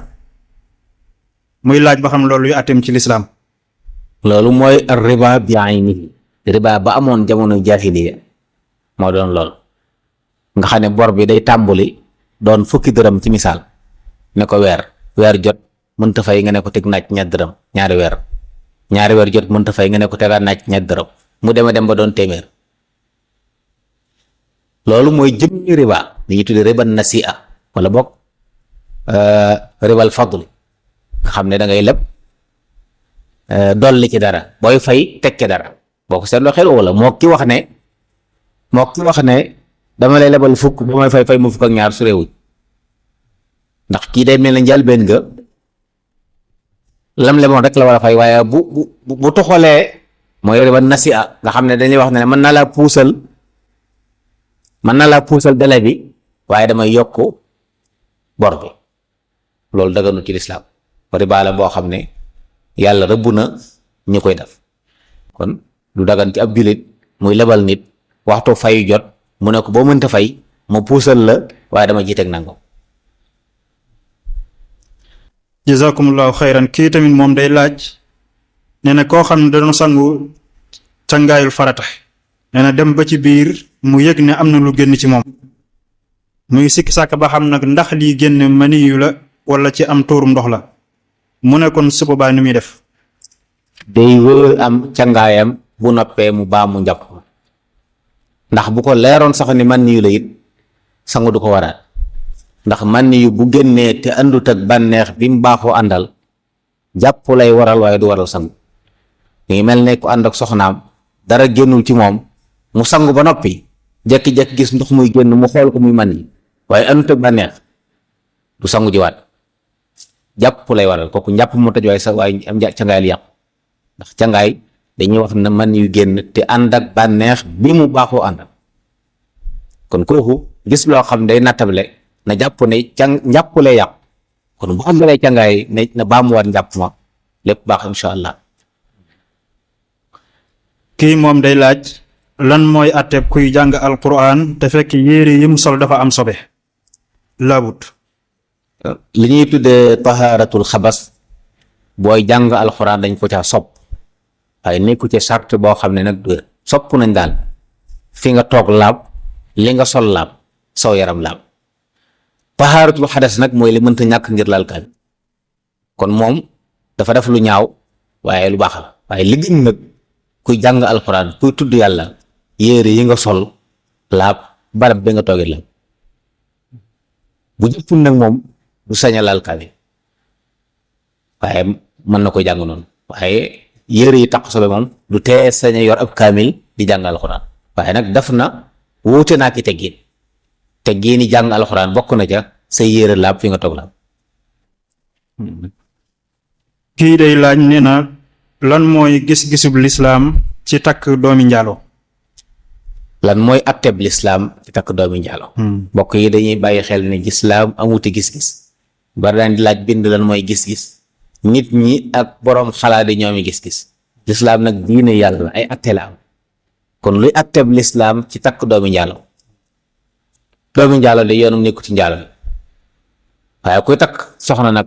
muy laaj ba xam loolu yu attem ci lislaam.
loolu mooy riba bi aynihi riba ba amoon jamono jaahiliya moo doon lool nga xam ne bor bi day tàmbali doon fukki dërëm ci misaal ne ko weer jot mënta fay nga ne ko teg naaj ñett dërëm ñaari weer jot mënta fay nga ne ko tegaat naaj ñett dërëm mu dem ba doon téeméer loolu mooy jëmmi riba li ñuy tudde riba nasi'a wala boog ribal fadli nga xam ne da ngay leb dolli ci dara booy fay tekke dara boo ko seetloo xel wala moo ki wax ne dama lay lebal fukk ba may fay mu fukk ak ñaar su réewuñ ndax kii day mel ne njëlbéen nga lam lemoon rek la war a fay waaye bu toxalee mooy riba nasi'a nga xam ne dañuy wax ne mën na laa puusal délai bi waaye damay yokk bor bi loolu daganu ci lislaam riba la boo xam ne yàlla rëbb na ñu koy def kon du dagan ci ab jullit muy lebal nit waxtu fayu jot mu ne ko boo mënta fay ma puusal la waaye dama jiiteeg nangam.
jazakumullahu xayran kii tamit moom day laaj nee na koo xam ne da doon sangu cangaayul farata nee na dem ba ci biir mu yëg ne am na lu génn ci moom muy sikki sàkk ba xam nag ndax lii génn maniyu la wala ci am tuurum ndox la mu ne kon su boobaa ni muy def.
day wër am cangaayam bu noppee mu baamu njàpp ndax bu ko leeroon sax ni maniyu la it sangu du ko waraat ndax maniyu bu génnee te àndut ak bànneex bi mu baaxoo àndal jàpp lay waral waaye du waral sangu ngi mel ne ku ànd ak soxnaam dara génnul ci moom mu sangu ba noppi jekki-jekki gis ndox muy génn mu xool ko muy maniyu waaye àndut ak bànneex du sangu jiwaat jàpp lay waral kooku njàpp mu tëj waaye sax waaye am cangaay li yàqu ndax cangaay dañuy wax ne man yu génn te ànd ak bànneex bi mu baaxoo àndal kon kooku gis loo xam day nattable na jàpp ne njàpp lay yàqu kon bu àndalee cangaay na baamuwaat njàpp ma lépp baax insha allah.
kii moom day laaj lan mooy àtteeb kuy jàng alquran te fekk yére yi mu sol dafa am sobe laabut.
li ñuy tuddee tahaaratul xabas booy jàng alxuraan dañ ko caa sopp waaye nekku ci sart boo xam ne nag sopp nañ daal fi nga toog laab li nga sol laab saw yaram laab tahaaratul xadas nag mooy li mënta ñàkk ngir laal kaam kon moom dafa def lu ñaaw waaye lu baax la waaye li gën nag kuy jàng alxuraan kuy tudd yàlla yére yi nga sol laab barab bi nga toogee laab bu jëppul nag moom du sañ a laal kaamil waaye mën na koy jàng noonu waaye yére yi taq sobe moom du tee sañ a yor ab kaamil di jàng alxuraan waaye nag daf na wuute naa ki teggiin yi jàng alxuraan bokk na ca sa yére laab fi nga toog laab.
kii day laaj nee na lan mooy gis-gisub lislaam ci takk doomi njaalo.
lan mooy atteb lislaam ci takk doomi njaalo. mbokk yi dañuy bàyyi xel ne lislaam amuti gis-gis. bari daan di laaj bind lan mooy gis-gis nit ñi ak boroom xalaat yi ñoomi gis-gis lislaam nag diine yàlla la ay atte la am kon luy atteb lislaam ci takk doomi njaalo de yoonum nekku ci njaalo yi waaye kuy takk soxna nag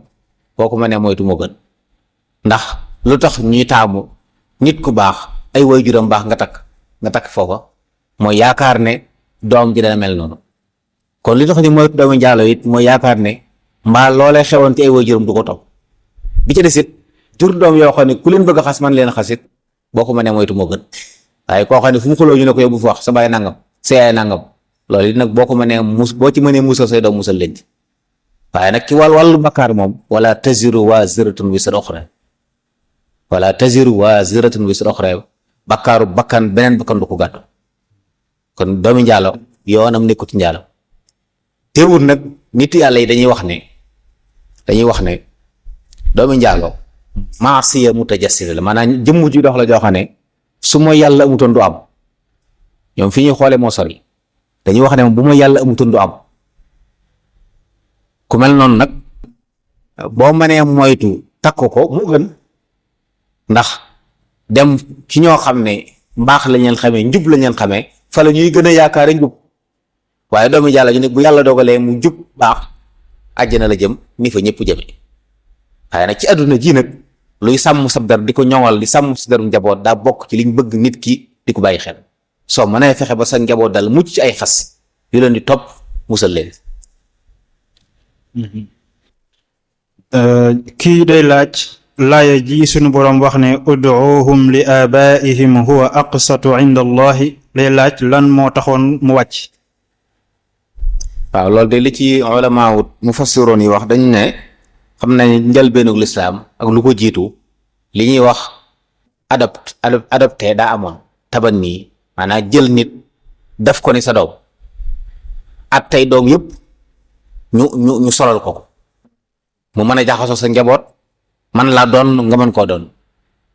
kooku ma ne moytu moo gën ndax lu tax ñuy taamu nit ku baax ay waajuram baax nga takk foofa mooy yaakaar ne doom ji dana mel noonu kon li tax ñu moytu doomi njaalo it mooy yaakaar ne mbaa loolee xewoon ci ay waajuram du ko topp bi ci desit jur doom yoo xam ne ku leen bëgg a xas man leen xasit boo ko mënee moytu moo gën waaye koo xam ne fu mu xuloo ñu ne ko yóbbu fa wax sa baay nangam sa yaay nangam loolu it nag boo ko mënee boo ci mënee musal say doom musal leen ci waaye nag ci wàllu bakkaar moom wala taziru waaziratun wisra uxra wala taziru waaziratun wisra uxra bakkaaru bakkan beneen bakkan du ko gàddu kon doomi njaalo yoonam nekkut ci njaalo teewul nag nit yàlla yi dañuy wax ne doomi njaalo maasiya mutajassida la maanaam jëmm ji dox la joo xam ne su ma yàlla amutoon du am ñoom fi ñuy xoole moo sori dañuy wax ne bu ma yàlla amutoon du am ku mel noonu nag boo mënee moytu takk ko mu gën ndax dem ci ñoo xam ne mbaax lañ leen xamee njub lañ leen xamee fa la ñuy gën a yaakaare njub waaye doomi yàlla ñu ne bu yàlla dogalee mu jub baax àjjana la jëm ni fa ñëpp jëme waaye nag ci àdduna ji nag luy sàmm sab dar di ko ñoŋal di sàmm si daru njaboot daa bokk ci liñ bëgg nit ki di ko bàyyi xel soo mënee fexe ba sa njaboot dal mucc ci ay xas yu leen di topp musal leen.
kii day laaj laaya ji sunu boroom wax ne ud'uuhum li aabaa'ihim huwa aqsatu inda allahi lay laaj lan moo taxoon mu wàcc.
waaw loolu de li ci ulamaawut mufassiroon yi wax dañ ne xam nañ njëlbeenug lislaam ak lu ko jiitu li ñuy wax adopté daa amoon tabanni maanaam jël nit def ko ni sa doom at tey doom yëpp ñu solal ko mu mën a jaxasoo sa njaboot man laa doon nga mën koo doon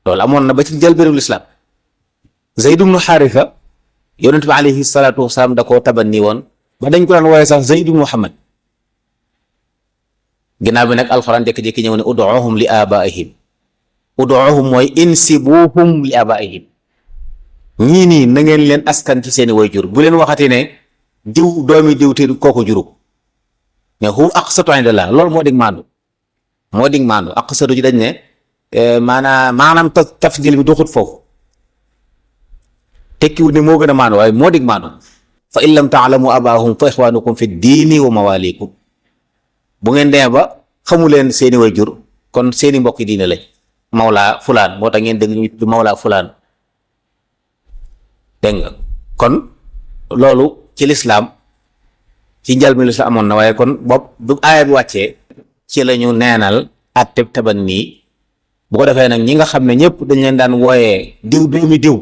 loolu amoon na ba ci njëlbeenug lislaam Zayd ibnu Xaarisa yonent bi alayhi salaatu wasalaam da koo tabanni woon ba dañ ko daan wooye sax Zayd ibnu Muhammad ginnaaw bi nag alxuraan jékki-jékki ñëw ne ud'uuhum li aabaa'ihim ud'uuhum mooy insibuuhum li aabaa'ihim ñii nii na ngeen leen askan ci seeni wayjur bu leen waxati ne diw doomi diw te kooku juru ne hum aqsatu indallah loolu moo dig maandu aqsatu ji dañ ne maanaam tafdil bi duxut foofu tekkiwut ne moo gën a maandu waaye moo dig maandu fa in lam taalamu abaahum fa ixwaanukum fi diini wa mawaalikum bu ngeen demee ba xamu leen seeni way jur kon seeni mbokki diine lañ mawlaa fulaan moo tax ngeen dégg ñu tudd mawlaa fulaan dégg nga kon loolu ci lislaam ci njël mi lislaam amoon na waaye kon bopp bu aaya bi wàccee ci la ñu neenal atteb tabanni bu ko defee nag ñi nga xam ne ñëpp dañ leen daan wooyee diw doomi diw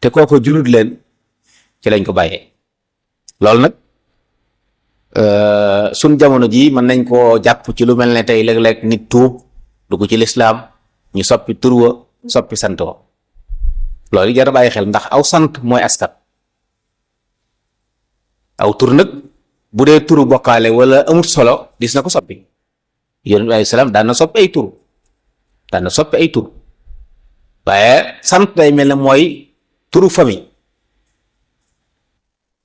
te kooko jurut leen ci lañ ko bàyyee loolu nag suñ jamono ji mën nañ koo jàpp ci lu mel ne tey léeg-léeg nit tuub dugg ci lislaam ñu soppi tur wa soppi sant wa loolu yi jar a bàyyi xel ndax aw sant mooy askan aw tur nag bu dee turu bokkaale wala amut solo dis na ko soppi yonent bi alayhi salaam daan na soppi ay tur waaye sant day mel ne mooy turu famille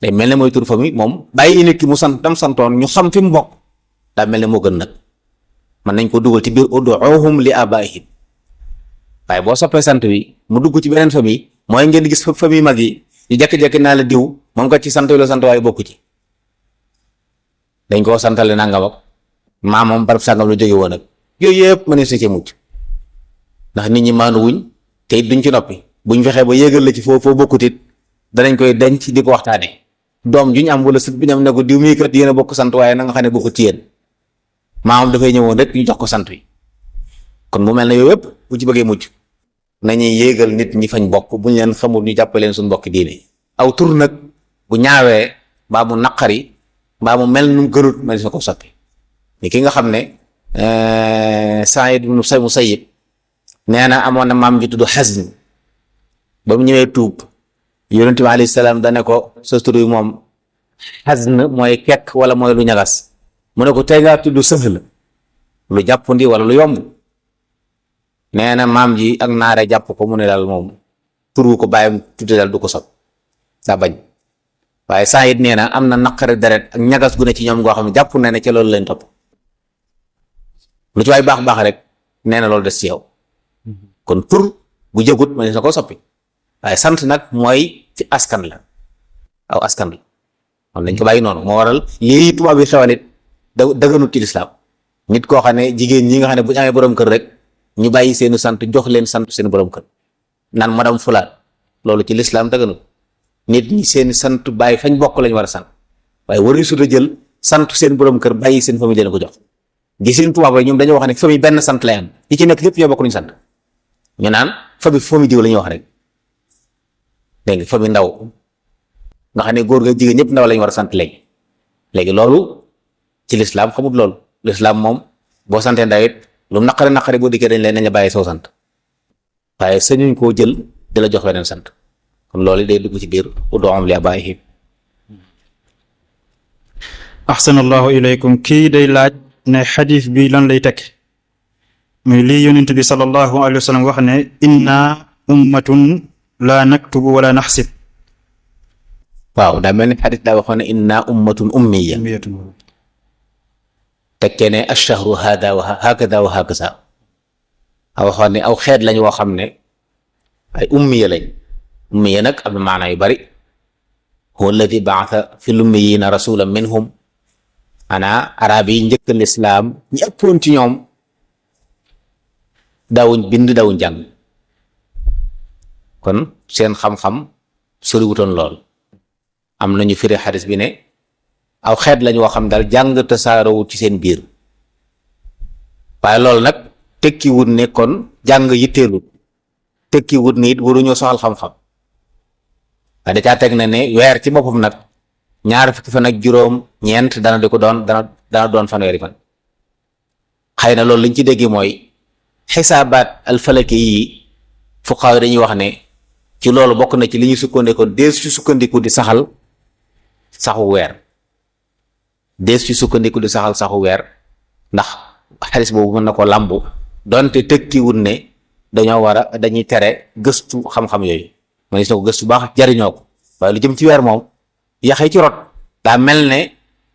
day mel ne mooy turu famille moom bàyyi nit ki mu sant tam santoon ñu xam fi mu bokk daa mel ne moo gën nag mën nañ ko dugal ci biir ud'uuhum li aabaa'ihim waaye boo soppee sant wi mu dugg ci beneen famille mooy ngeen di gis famille mag yi ñu jekki-jekki naa la diw moom kat ci sant wi la sant waaye bokku ci dañ koo santale nangam ak moom barab sàngam la jóge woon ak yooyu yëpp mën na si ci mucc ndax nit ñi maanu wuñ te it duñ ci noppi buñ fexee ba yéegal la ci foo bokkut it danañ koy denc di ko waxtaanee doom juñ am wala sët bi ñu am ne ko diw mii kat yéen a bokk sant waaye na nga xam ne bokkut ci yéen maamam dafay ñëwoon rek ñu jox ko sant wi kon mu mel ne yooyu yëpp bu ci bëggee mucc nañuy yéegal nit ñi fañ bokk buñ leen xamul ñu jàppale leen suñu mbokki diine aw tur nag bu ñaawee mbaa mu naqari mbaa mu mel nu gënut ma sa ko soppi ni ki nga xam ne Saïd ibn Musayyib nee na amoon na maam ji tudd Hazn ba mu ñëwee tuub yonent bi alayhi salaam dane ko sa tur yi moom Hazn mooy kekk wala mooy lu ñagas mu ne ko tey ngaa tudd Sahl lu jàppandi wala lu yomb nee na maam ji ak naare jàpp ko mu ne daal moom turu ko bàyyam tudde daal du ko sob daa bañ waaye Saïd nee na am na naqari deret ak ñagas gu ne ci ñoom goo xam ne jàpp na ne ca loolu leen topp lu ci waay baax rek nee na loolu des ci yow kon tur bu jëgut ma ne sa ko soppi waaye sant nag mooy ci askan la aw askan la kon dañ ko bàyyi noonu moo waral lii tubaab yi xewal it dëgganut ci lislaam nit koo xam ne jigéen ñi nga xam ne bu ñu amee borom kër rek ñu bàyyi seenu sant jox leen sant seen borom kër naan madame fulaan loolu ci lislaam dëgganut nit ñi seen sant bàyyi fañ bokk lañ war a sant waaye waruñu sut a jël sant seen borom kër bàyyi seen famille leen ko jox gi seen tubaab yi ñoom dañoo wax ne famille benn sant lay am yi ci nekk lépp ñoo bokk luñu sant ñu naan famille diw la ñuy wax rek dégg nga famille ndaw nga xam ne góor ga jigéen ñëpp ndaw lañu war a sant léegi loolu ci lislaam xamut loolu lislaam moom boo santee ndaw it lu naqare boo dikkee nañ la bàyyi soo sant waaye sañuñ koo jël di la jox beneen sant kon loolu day dugg ci biir ud'uuhum li aabaa'ihim.
ahsanallahu ilaykum kii day laaj ne xadis bi lan lay tekki muy lii yonent bi sallallahu alayhi wa sallam wax ne inna ummatun la naktubu wala naxsib.
waaw daa mel ni xadis daa waxoon ne inna ummatun ummiya tekkee ne ash-shahru hada wa hakada wa hakaza waxoon ne aw xeet lañ woo xam ne ay ummiya lañ ummiya nag am na maanaa yu bari huwa alladi ba'atha fi l-ummiyyiina rasulan minhum ana arab yi njëkk lislaam ñi ëppoon ci ñoom daawuñ bind daawuñ jàng kon seen xam-xam soriwutoon lool am nañu firi xadis bi ne aw xeet lañu woo xam daal jàng tasaaroo ci seen biir waaye loolu nag tekki wut ne kon jàng yitteelut tekki wut ne it waruñoo soxal xam-xam waaye da caa teg na ne weer ci boppam nag ñaar fukki fan ak juróom ñeent dana di ko doon dana doon fanweeri fan xëy na loolu liñ ci dégg mooy xisaabaat alfalaki yi fuqaaw dañuy wax ne ci loolu bokk na ci li ñu sukkandiku dees ci sukkandiku di saxal saxu weer ndax xadis boobu mën na ko làmbu donte tekkiwut ne dañuy tere gëstu xam-xam yooyu man gis na ko gëstu baax jariñoo ko waaye lu jëm ci weer moom yaxee ci rot daa mel ne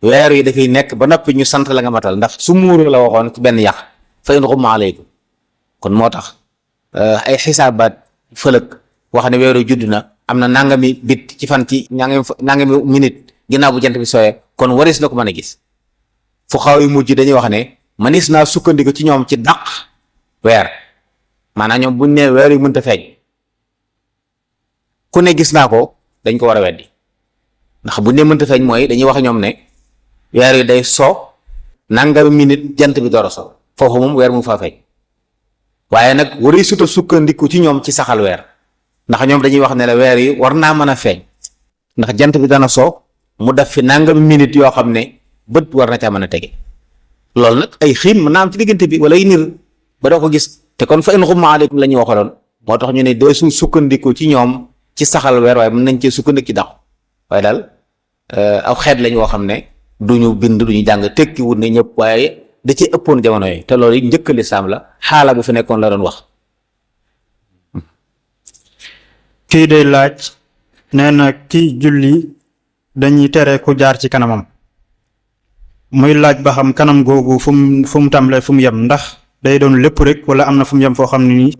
weer yi dafay nekk ba noppi ñu sant la nga matal ndax su muuru la waxoon ci benn yax fa in xumma aleykum kon moo tax ay xisaabaat fëlëg wax ne weeru judd na am na nangami bit ci fan ci nangami minute ginnaaw bu jant bi sooyee kon waris na ko mën a gis fu xaw yu mujj dañuy wax ne manis naa sukkandiku ci ñoom ci dàq weer maanaam ñoom buñ ne weer yu mënta feeñ ku ne gis naa ko dañ ko war a weddi ndax buñ ne mënta feeñ mooy dañuy wax ñoom ne weer yi day soo nangami minute jant bi door a soo foofu moom weer mu faa feeñ waaye nag wari suta sukkandiku ci ñoom ci saxal weer ndax ñoom dañuy wax ne la weer yi war naa mën a feeñ ndax jant bi dana soo mu def fi nangami minute yoo xam ne bët war na caa mën a tege loolu nag ay xiin mën naa am ci diggante bi wala ay niir ba doo ko gis te kon fa in xumma aleykum la ñuy waxaloon moo tax ñu ne dee su sukkandiku ci ñoom ci saxal weer waaye mën nañ cee sukkandiku ci dàqu waaye daal aw xeet lañ woo xam ne duñu bind duñu jàng tekki wut ne ñëpp waaye da ci ëppoon jamono yi te loolu njëkk lislaam la xaala bu fi nekkoon la doon wax.
kii day laaj nee na kii julli dañuy tere ku jaar ci kanamam muy laaj ba xam kanam googu fu mu tàmbalee fu mu yem ndax day doon lépp rek wala am na fu mu yem foo xam ne nii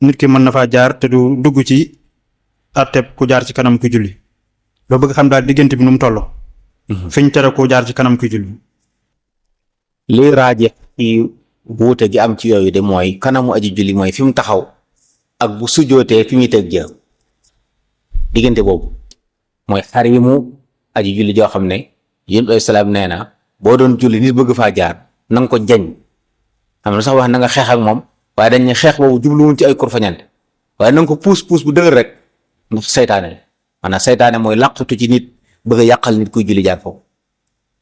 nit ki mën na faa jaar te du dugg ci àtteeb ku jaar ci kanam ku julli loo bëgg xam daal diggante bi nu mu toll. fi ñu tere ku jaar ci kanam ku julli.
lii raaje ci wuute gi am ci yooyu de mooy kanamu aji julli mooy fi mu taxaw ak bu sujootee fi muy teg jëm diggante boobu mooy xarimu aji julli joo xam ne yéen ay salaam nee na boo doon julli nit bëgg faa jaar na nga ko jañ am na sax wax na nga xeex ak moom waaye dañ ne xeex boobu jubluwuñ ci ay kurfañante waaye na nga ko puus bu dëgër rek ndax saytaane maanaam saytaane mooy làqatu ci nit bëgg a yàqal nit kuy julli jaar foofu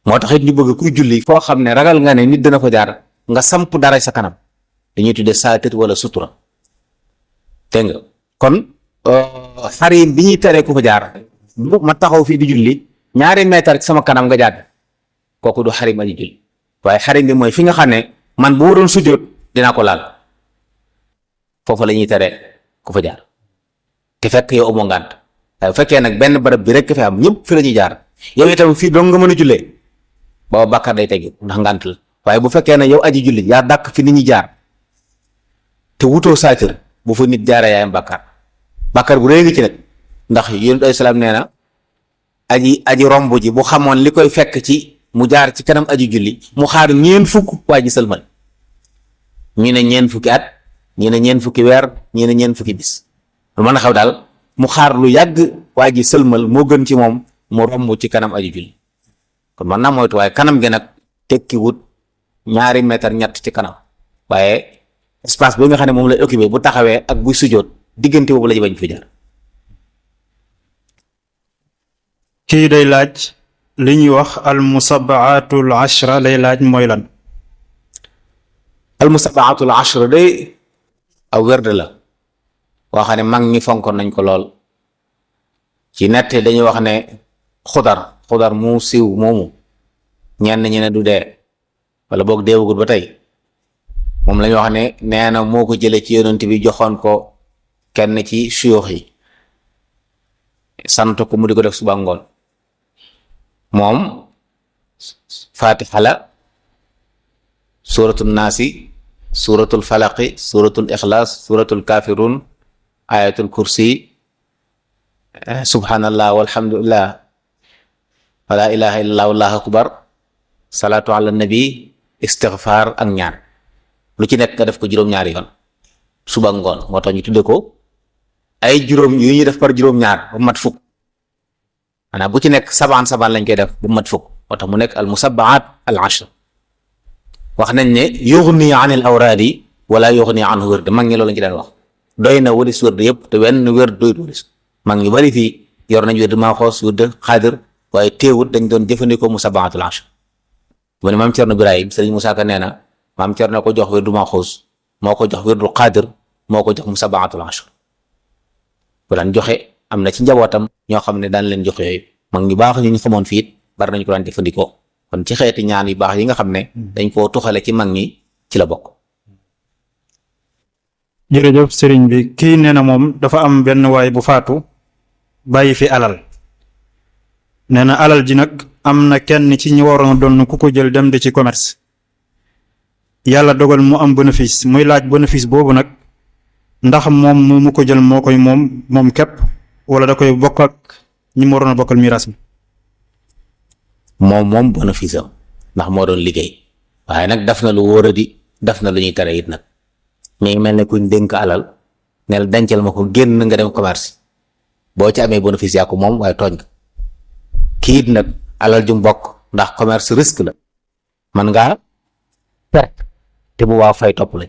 moo tax it ñu bëgg kuy julli foo xam ne ragal nga ne nit dana fa jaar nga samp dara sa kanam dañuy tuddee saatir wala sutura dégg nga kon xarim bi ñuy teree ku fa jaar ma taxaw fii di julli ñaari meetar ci sama kanam nga jaar kooku du xarim aji julli waaye xarim bi mooy fi nga xam ne man bu ma doon sujjóot dinaa ko laal foofu la ñuy tere ku fa jaar te fekk yow amoo ngànt waaye bu fekkee nag benn barab bi rek fi am ñëpp fi la ñuy jaar yow itam fii dong nga mën a jullee booba bàkkaar day teggi ndax ngànt la waaye bu fekkee ne yow aji julli yaa dàq fi nit ñi jaar te wutoo saatir bu fa nit jaaree yaayam bàkkaar bu rëy ngi ci nag ndax yonent ay salaam nee na aji romb ji bu xamoon li koy fekk ci mu jaar ci kanam aji julli mu xaar ñeen fukk waa ji sëlmal ñu ne ñeen fukki at ñu ne ñeen fukki weer ñu ne ñeen fukki bis lu mën a xew daal mu xaar lu yàgg waa ji sëlmal moo gën ci moom mu romb ci kanam aji julli kon man naa moytu waaye kanam gi nag tekki wut 2 mètre ñett ci kanam waaye espace bi nga xam ne moom lay occupé bu taxawee ak buy sujjoot diggante boobu la ñu bañ fi jaar.
kii day laaj li ñuy wax al musabaatul ashra lay laaj mooy lan.
al musabaatul ashra day aw werd la boo xam ne mag ñi fonkoon nañ ko lool ci nett dañuy wax ne xudar mu siiw moomu ñenn ñi ne du dee wala boog deewagul ba tey moom la ñu wax ne nee na moo ko jële ci yonent bi joxoon ko kenn ci suyoox yi sant ko mu di ko def suba ngoon moom fatiha la suratul naasi suratul falaqi suratul ixlaas suratul kafirun ayatul kursi subhanallah walhamdulillah wala ilaha illallah wallahu akbar salaatu ala nabi istighfar ak ñaan lu ci nekk nga def ko juróom-ñaari yoon suba ngoon moo tax ñu tudde ko ay juróom yu ñuy def par juróom-ñaar ba mat fukk maanaam bu ci nekk sabaan lañ koy def ba mat fukk moo tax mu nekk al musabbaat al ashr wax nañ ne yughni anil awraadi wala yughni anhu wërd mag ñi loolu lañ ci daan wax doy na walis wërd yëpp te wenn wërd doy walis mag ñu bari fii yor nañ wërd maaxoos wërd xaadir waaye teewut dañ doon jëfandikoo musabbaatul ashr mu ne maam Cerno Birahim Sëriñ Musaa Ka nee na maam Cerno ko jox wërdu maaxoos moo ko jox wërdu xaadir moo ko jox musabbaatul ashr bu daan joxe am na ci njabootam ñoo xam ne daan leen jox yooyu mag ñu baax ñu xamoon fii it bari nañ ko daan jëfandikoo kon ci xeeti ñaan yu baax yi nga xam ne dañ koo tuxale ci mag ñi ci la bokk.
jërëjëf sëriñ bi kii nee na moom dafa am benn waay bu faatu bàyyi fi alal nee na alal ji nag am na kenn ci ñi waroon doon ku ko jël dem di ci commerce yàlla dogal mu am bénéfice muy laaj bénéfice boobu nag ndax moom mu ko jël moo koy moom képp wala da koy bokk ak ñi mu waroon a bokkal miraas mi.
moom bénéfice am ndax moo doon liggéey waaye nag daf na lu wóor a di daf na lu ñuy tere it nag mi ngi mel ne kuñ dénk alal nel dencal ma ko génn nga dem commerce boo ci amee bénéfice yaa ko moom waaye tooñ nga kii it nag alal ju mbokk ndax commerce risque la man ngaa perte te bu waaw fay topp lañ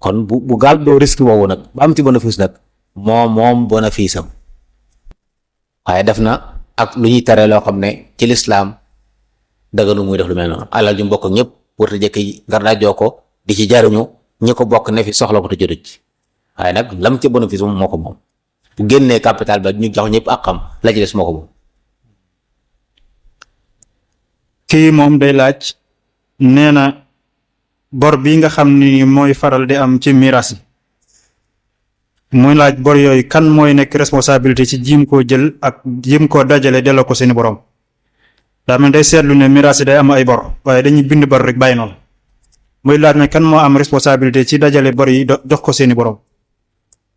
kon bu gaal doo risque boobu nag ba am ci bénéfice nag moom bénéfice am waaye def na ak lu ñuy tere loo xam ne ci lislaam daganu muy def lu mel noonu alal ju mbokk ñëpp warta jëkk ngar daajoo ko di ci jariñu ñi ko bokk ne fi soxla ko te jotuñ ci waaye nag lam ca bénéfice moom moo ko moom bu génnee capital ba ñu jox ñëpp ak xam la ci des moo ko moom.
kii moom day laaj nee na bor bi nga xam ni mooy faral di am ci miraas yi muy laaj bor yooyu kan mooy nekk responsabilité ci jiim koo jël ak jiim koo dajale delloo ko seeni borom daa mel day seetlu ne miraas yi day am ay bor waaye dañuy bind bor rek bàyyi noonu muy laaj ne kan moo am responsabilité ci dajale bor yi jox ko seeni borom.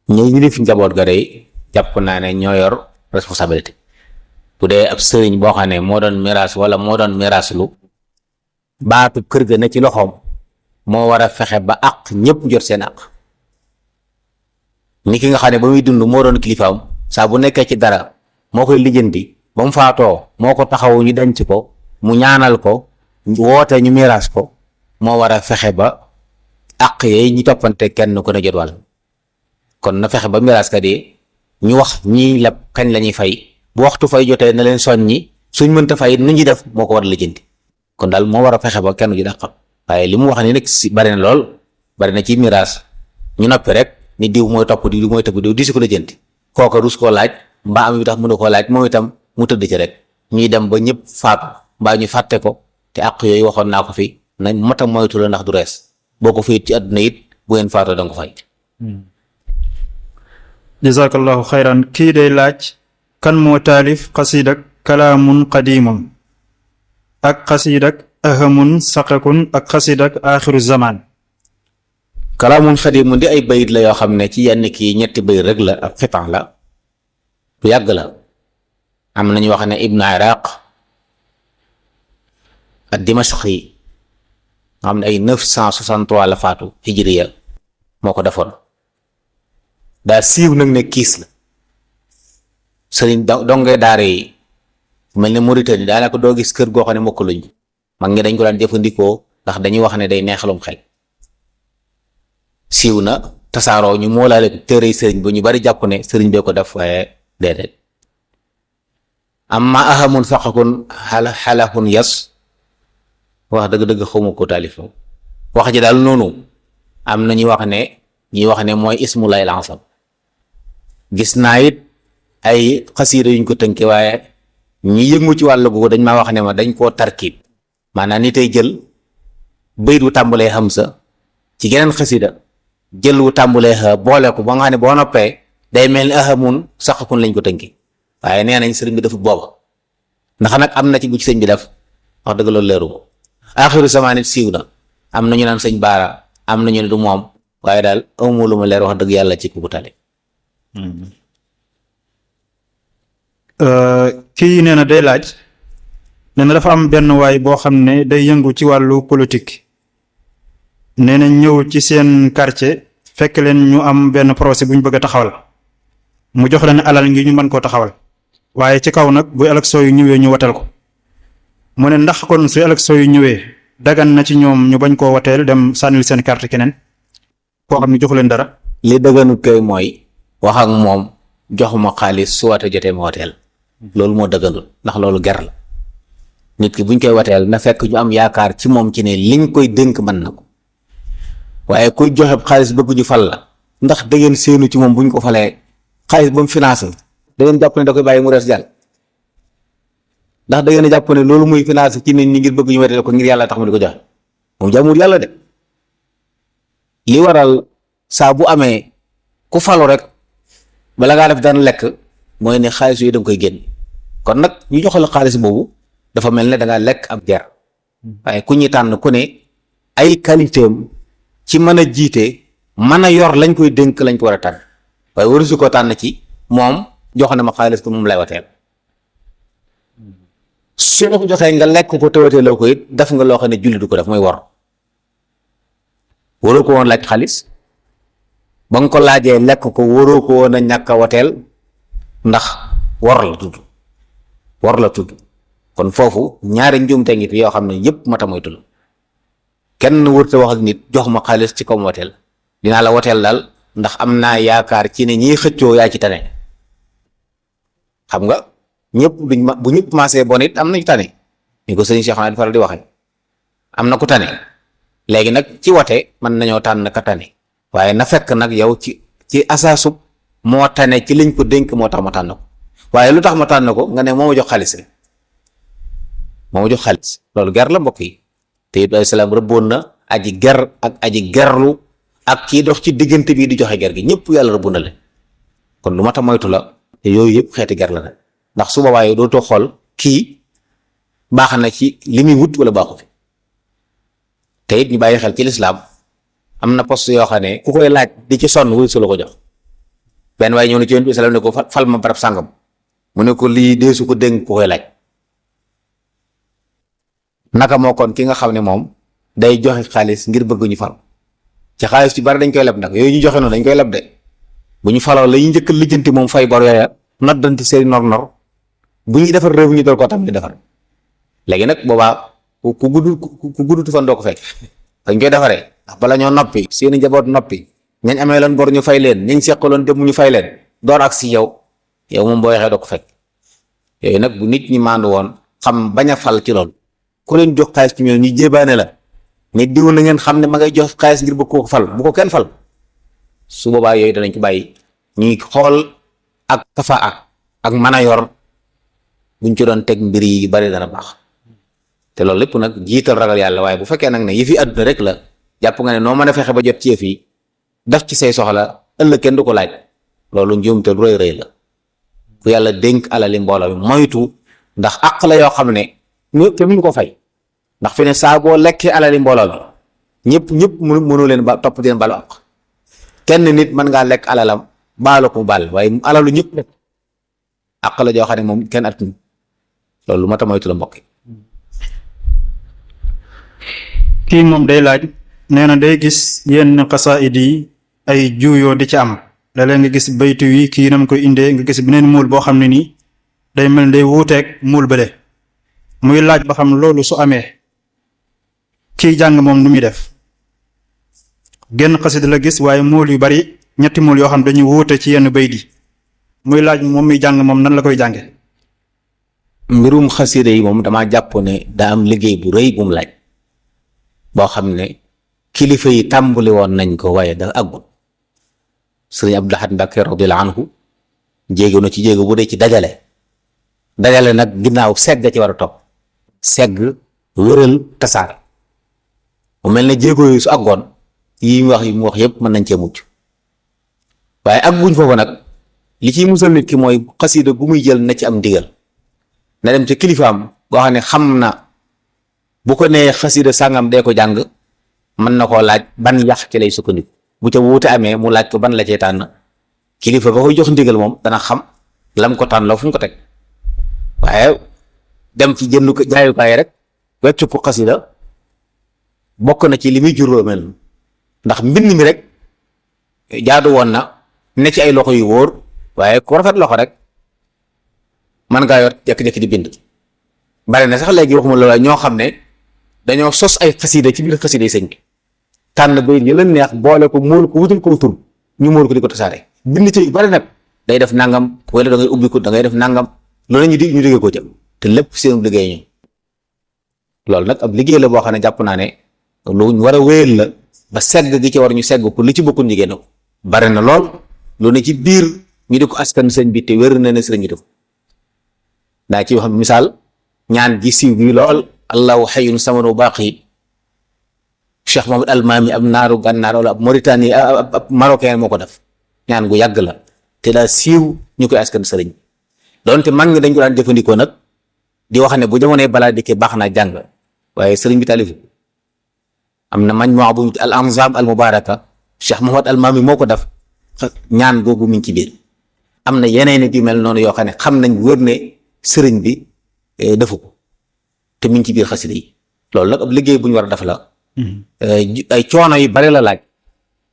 ñu def njaboot ga day jàpp naa ne ñoo yor responsabilité bu dee ab sëriñ boo xam ne moo doon miraas wala moo doon miraas lu baatu kër ga ne ci loxoom moo war a fexe ba àq ñëpp jot seen àq ni ki nga xam ne ba muy dund moo doon kilifaam saa bu nekkee ci dara moo koy lijjanti ba mu faatoo moo ko taxawu ñu denc ko mu ñaanal ko woote ñu miraas ko moo war a fexe ba àq yooyu ñu toppante kenn ku ne jot wàll kon na fexe ba miraas kat yi ñu wax ñii leb kañ la ñuy fay bu waxtu fay jotee na leen soññi suñ mënta fay nu ñuy def moo ko war a lijjanti kon daal moo war a fexe ba kenn ji dàqam waaye li mu wax ni nag si bari na lool bari na ci miraas ñu noppi rek ni diw mooy topp diw mooy topp diw di si ko lijjanti kooka rus koo laaj mbaa am yu tax mënu koo laaj moom itam mu tëdd ci rek ñuy dem ba ñëpp faatu mbaa ñu fàtte ko te àq yooyu waxoon naa ko fi nañ mata moytu la ndax du rees boo ko fayit ci àdduna it bu ngeen faatoo danga ko fay.
jazakallahu xayran kii day laaj kan moo taalif xasiidak kalaamun qadiimun ak xasiidak ahamun saqakun ak xasiidak aaxiru zaman.
kalaamun qadiimun di ay bayit la yoo xam ne ci yenn kii ñetti bayit rek la ak xitaan la bu yàgg la am nañu wax ne ibnu iraq ak dimashqi nga xam ne ay 963 la faatu hijriya moo ko defoon. daa siiw nag ne kiis la sëriñ dongee daara yi mel ne Mauritanie daanaka doo gis kër goo xam ne mokk luñ mag ñi dañ ko daan jëfandikoo ndax dañuy wax ne day neexalum xel. siiw na tasaaroo ñu moolaale téere sëriñ bu ñu bari jàpp ne sëriñ bee ko def waaye déedéet. amma ahamun faqakun xalahun yas wax dëgg-dëgg xawma ko taalif wax ji daal noonu am na ñuy wax ne mooy ismulay lansam. gis naa it ay xasiida yuñ ko tënke waaye ñi yëngu ci wàllu googu dañ maa wax ne ma dañ koo tarkiib maanaam ni tey jël bayit wu tàmbalee hamza ci geneen xasiida jël wu tàmbalee xa boole ko ba nga xam ne boo noppee day mel ni ahamun saqakun lañ ko tënki waaye nee nañ sëriñ bi dafa booba ndax nag am na ci bu ci sëñ bi def wax dëgg loolu leeru ko. aaxiru zamaan nit siiw na am na ñu naan sëñ baara am na ñu ne du moom waaye daal amu lu ma leer wax dëgg yàlla ci ku tale.
kii nee na day laaj nee na dafa am benn waay boo xam ne day yëngu ci wàllu politique nee na ñëw ci seen quartier fekk leen ñu am benn projet bu ñu bëgg a taxawal mu jox leen alal ngi ñu mën koo taxawal waaye ci kaw nag bu élection yu ñëwee ñu wateel ko mu ne ndax kon su élection yu ñëwee dagan na ci ñoom ñu bañ koo wateel dem sànnil seen carte keneen koo xam ne joxu leen dara.
li dëgganut kay mooy wax ak moom joxuma xaalis su wate jotee ma wateel loolu moo dëgganut ndax loolu ger la nit ki buñ koy wateel na fekk ñu am yaakaar ci moom ci ne liñ koy dénk mën na ko waaye kuy joxe xaalis bëgg ñu fal la ndax da ngeen séenu ci moom buñ ko falee xaalis ba mu financé da ngeen jàpp ne da koy bàyyi mu rees jàll ndax da ngeen jàpp ne loolu muy financé ci nit ñi ngir bëgg ñu wateel ko ngir yàlla tax mu di ko joxe moom jàmmul yàlla de li waral saa bu amee ku falu rek bala ngaa def daan lekk mooy ne xaalis yooyu da nga koy génn kon nag ñu jox la xaalis boobu dafa mel ne da ngaa lekk ab ger waaye ku ñuy tànn ku ne ay qualité am ci mën a jiite mën a yor lañ koy dénk lañ ko war a tànn waaye waru si ko tànn ci moom jox na ma xaalis ko moom lay wateel soo ko joxee nga lekk ko te wateeloo ko it def nga loo xam ne julli du ko def mooy wor waroo ko woon laaj xaalis ba nga ko laajee lekk ko waroo ko woon a ñàkk a wateel ndax wor la tudd kon foofu ñaari njuumte ngi fi yoo xam ne yëpp mata moytu la kenn wërta wax ak nit jox ma xaalis ci kaw wateel dinaa la wateel daal ndax am naa yaakaar ci ne ñiy xëccoo yaa ci tane xam nga ñëpp duñ ma bu ñëpp maasee bon it am nañu tane ni ko sëriñ Cheikh di faral di waxee am na ku tane léegi nag ci wote mën nañoo tànn ka tane waaye na fekk nag yow ci asaasub moo tane ci liñ ko dénk moo tax ma tànn ko waaye lu tax ma tànn ko nga ne moo ma jox xaalis rek moo ma jox xaalis loolu ger la mbokk yi te it alayhi salaam rëbboon na aji ger ak aji gerlu ak kii dox ci diggante bii di joxe ger gi ñëpp yàlla rëbbu na leen kon lu ma ta moytu la te yooyu yëpp xeeti ger la nag ndax su boobaa yow dootoo xool kii baax na ci li muy wut wala baaxu fi te it ñu bàyyi xel ci lislaam am na poste yoo xam ne ku koy laaj di ci sonn wuy su la ko jox benn waaye ñëw na ci yonent bi salaam ne ko fal ma barab sàngam mu ne ko lii dee su ko dénk ku koy laaj naka moo kon ki nga xam ne moom day joxe xaalis ngir bëgg ñu fal ci xaalis ci bari dañ koy leb nag yooyu ñu joxe noonu dañ koy leb de bu ñu faloo la ñuy njëkk lijjanti moom fay bor yooya noddanti seen nor bu ñuy defar réew ñu door koo tam di defar léegi nag boobaa ku guddutu fan doo ko fekk dañ koy defaree ndax bala ñoo noppi seeni njaboot noppi ñañ amee loon bor ñu fay leen ñañ seqaloon dem ñu fay leen door ak si yow moom boo waxee doo ko fekk yooyu nag bu nit ñi maandu woon xam bañ a fal ci loolu ku leen jox xaalis ci ñoom ñu jébaane la ne diw na ngeen xam ne ma ngay jox xaalis ngir bëgg ko fal bu ko kenn fal su boobaa yooyu danañ ko bàyyi ñuy xool ak kafaa ak mën a yor buñ ci doon teg mbir yi bari dana baax te loolu lépp nag jiital ragal yàlla waaye bu fekkee nag ne yëfi àdduna rek la jàpp nga ne noo mën a fexe ba jot ci yëf yi def ci say soxla ëllëg kenn du ko laaj loolu njuumte lu rëy la ku yàlla dénk alali mbooloo mi moytu ndax àq la yoo xam ne te mënu ko fay ndax fi ne saa boo lekkee alali mbooloo mi ñëpp mënu leen ba topp di leen balu àq kenn nit mën ngaa lekk alalam baalu ko baal waaye alalu ñëpp lekk àq la joo xam ne moom kenn at loolu lu ma ta moytu la mbokk yi.
kii moom day laaj nee na day gis yenn xasaayid yi ay juuyoo di ci am léeg-léeg nga gis baytu yi kii nam koy indee nga gis beneen muul boo xam ne nii day mel day wuuteeg muul bële muy laaj ba xam loolu su amee kii jàng moom nu muy def genn xasid la gis waaye muul yu bari ñetti muul yoo xam dañuy wuute ci yenn bayt yi muy laaj moom muy jàng moom nan la koy jànge
mbirum xasida yi moom damaa jàpp ne daa am liggéey bu rëy bu mu laaj boo xam ne kilifa yi tàmbali woon nañ ko waaye da àggul sëriñ Abdul Ahad Mbàkke radiyallahu anhu jéego na ci jéego bu dee ci dajale nag ginnaaw segg ci war a topp segg wéral tasaar mu mel ne jéego yooyu su àggoon yi mu wax yëpp mën nañ cee mucc waaye àgguñ foofu nag li ciy musal nit ki mooy xasida gu muy jël na ci am ndigal na dem ca kilifaam boo xam ne xam na bu ko nee xasida sàngam dee ko jàng mën na koo laaj ban yax ci lay sukkandiku bu ca wuute amee mu laaj ko ban la cee tànn kilifa ba koy jox ndigal moom dana xam lam ko tànn loo fu mu ko teg waaye dem ci jënd ko jaayukaay rek weccu ko xasida bokk na ci li muy juróo mel ndax mbind mi rek jaadu woon na ne ci ay loxo yu wóor waaye ku rafet loxo rek man ngaa yor jekki-jekki di bind bari na sax léegi waxuma loolu ñoo xam ne dañoo sos ay xasida ci biir xasida yi sëñ bi tànn bay yi la neex boole ko móol ko wutal ko tur ñu móol ko di ko tasaare bind ci yu bari nag day def nangam wala da ngay ubbi ko da ngay def nangam loolu ñu déggee ko jëm te lépp seen liggéey ñu loolu nag ab liggéey la boo xam ne jàpp naa ne lu ñu war a wéyal la ba segg gi ci war ñu segg pour li ci bokkul jigéen ko bari na lool lu ne ci biir ñu di ko askan sëñ bi te wér na ne sëñ bi def daa ci wax misaal ñaan gi siiw bi lool allahu xayyun samadu baaqi Cheikh Mohamed Almaami ab naaru gànnaar wala ab Mauritanie ab marocain moo ko def ñaan gu yàgg la te daa siiw ñu koy askan sëriñ donte mag ñi dañ ko daan jëfandikoo nag di wax ne bu jamonoy balaa dikkee baax naa jàng waaye sëriñ bi taalif am na majmuwa bu al anzam al mubaraka Cheikh Mohamed Almaami moo ko def ñaan googu mi ngi ci biir am na yeneen nit yu mel noonu yoo xam ne xam nañ wër ne sëriñ bi defu ko te mi ngi ci biir xasida yi loolu nag ab liggéey bu ñu war a def la ay coono yu bari la laaj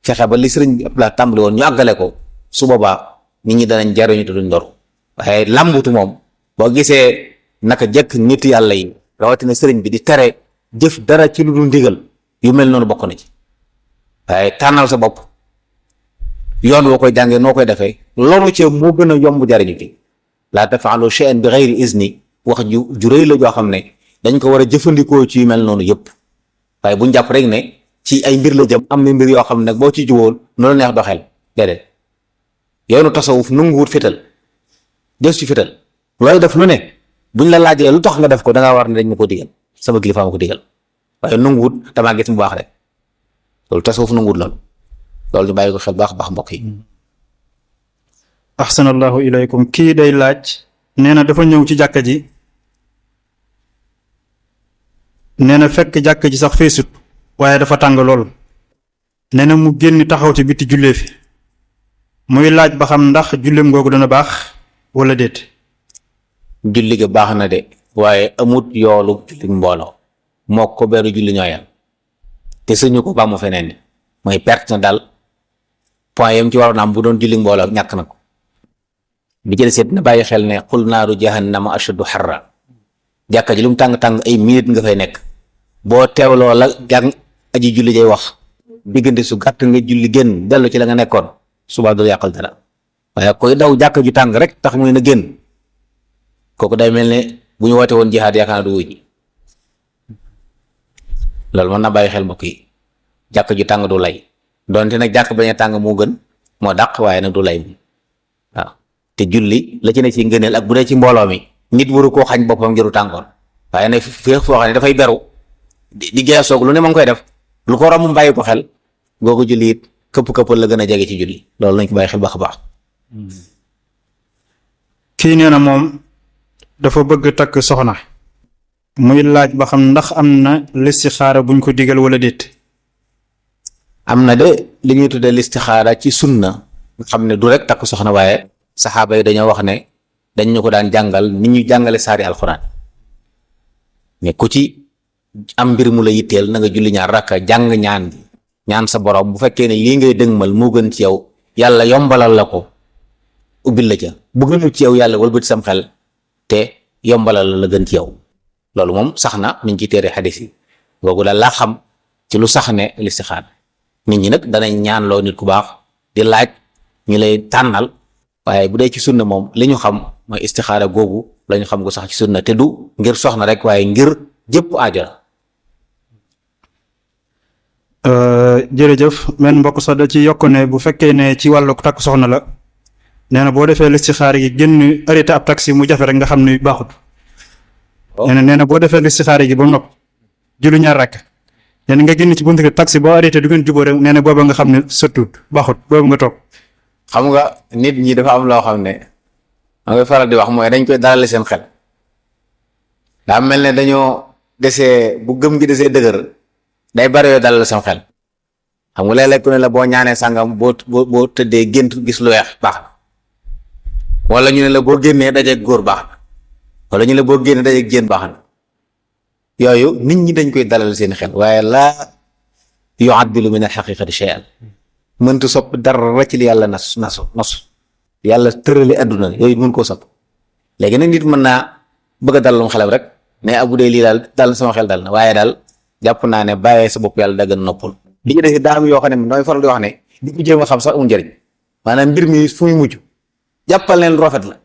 fexe ba li sëriñ bi la tàmbali woon ñu àggale ko su boobaa nit ñi danañ jariñu te duñ ndoru waaye làmbutu moom boo gisee naka jëkk nit yàlla yi rawatina sëriñ bi di tere jëf dara ci lu dul ndigal yu mel noonu bokk na ci waaye tànnal sa bopp yoon woo koy jàngee noo koy defee loolu ci moo gën a yomb jariñu ci laa tafaalu shay'an bi ghayri izni wax ju rëy la joo xam ne dañ ko war a jëfandikoo ci yu mel noonu yëpp waaye buñ jàpp rek ne ci ay mbir la jëm am na mbir yoo xam ne nag boo ci juwoon noonu neex doxel déedéet yoonu tasawuf nanguwut fital des ci fital looy def lu ne buñ la laajee lu tax nga def ko da ngaa war ne dañ ma ko digal sama kilifa ma ko digal waaye nanguwut damaa gis mu baax rek loolu tasawuf nanguwut loolu ñu bàyyi ko xel baax mbokk yi.
ahsanallahu ilaykum kii day laaj nee na dafa ñëw ci jàkka ji nee na fekk jàkka ji sax feesut waaye dafa tàng lool nee na mu génn taxaw ci biti jullee fi muy laaj ba xam ndax julleem googu dana baax wala déet.
julli ga baax na de waaye amut yoolu julli mbooloo moo ko beru julli ñooyam te suñu ko ba mu feneen mooy perte na daal point yam ci waroon am bu doon julli mbooloo ñàkk na ko bi jël seet na bàyyi xel ne xul naaru jahannama ashaddu harra jàkka ji lu mu tàng-tàng ay minute nga fay nekk boo teewloo la jàng aji julli jay wax diggante su gàtt nga julli génn dellu ci la nga nekkoon suba du yàqal dara waaye koy daw jàkka ju tàng rek tax muy na génn kooku day mel ne bu ñu woote woon jihaad yaakaar naa du wuy loolu mën na bàyyi xel mbokk yi jàkka ju tàng du lay donte nag jàkk bañ a tàng moo gën moo dàq waaye nag du lay waaw te julli la ci ne ci ngëneel ak bu dee ci mbooloo mi nit waru koo xañ boppam njëru tàngoor waaye nag féex foo xam ne dafay beru di geesoog lu ne ma ngi koy def lu ko romb bàyyi ko xel googu julli it këpp la gën a jege ci julli loolu lañ ko bàyyi xel baax a baax.
kii nee na moom dafa bëgg takk soxna muy laaj ba xam ndax am na listixaara buñ ko digal wala déet.
am na de li ñuy tuddee listixaara ci sunna nga xam ne du rek takk soxna waaye saxaaba yi dañoo wax ne dañ ñu ko daan jàngal ni ñu jàngale saari alxuraan mais ku ci am mbir mu la yitteel na nga julli ñaar rakka jàng ñaan bi ñaan sa borom bu fekkee ne lii ngay dëgmal moo gën ci yow yàlla yombalal la ko ubbil la ca bu gënul ci yow yàlla wëlbati sam xel te yombalal la gën ci yow loolu moom sax na mi ngi ci téere xadis yi googu daal laa xam ci lu sax ne listixaar nit ñi nag danañ ñaan loo nit ku baax di laaj ñu lay tànnal waaye bu dee ci sunna moom li ñu xam mooy istixaara googu la ñu xam ko sax ci sunna te du ngir soxna rek waaye ngir jëpp aajo la.
jërëjëf men mbokk sax da ci yokk ne bu fekkee ne ci wàllu takk soxna la nee na boo defee listixaar yi génn arrêté ab taxi mu jafe rek nga xam ne baaxut. nee na boo defee listixaar yi ba nopp julli ñaar rakk nee na nga génn ci buntu kër taxi boo arrêté du ngeen jubóo rek nee na booba nga xam ne sëttuut baaxut boobu nga toog.
xam nga nit ñi dafa am loo xam ne ma ngay faral di wax mooy dañ koy dalale seen xel daa mel ne dañoo desee bu gëm gi desee dëgër day bari yoo dalal seen xel xam nga léeg-léeg ku ne la boo ñaanee sàngam boo tëddee gént gis lu weex baax na wala ñu ne la boo génnee dajeeg góor baax na wala ñu ne la boo génnee dajeeg jéen baax na yooyu nit ñi dañ koy dalal seen xel waaye laa yu'addilu min al-haqiqati shay'an mënta sopp dara ci li yàlla nasu yàlla tërali adduna yooyu mën koo sopp léegi nag nit mën naa bëgg a dalum xelam rek ne abu dee lii daal dal sama xel dal na waaye daal jàpp naa ne bàyyee sa bopp yàlla daggan noppul li ñu def daa am yoo xam ne nooy faral di wax ne di ko jéem a xam sax amul njëriñ maanaam mbir mi fu muy mujj jàppal leen rafet la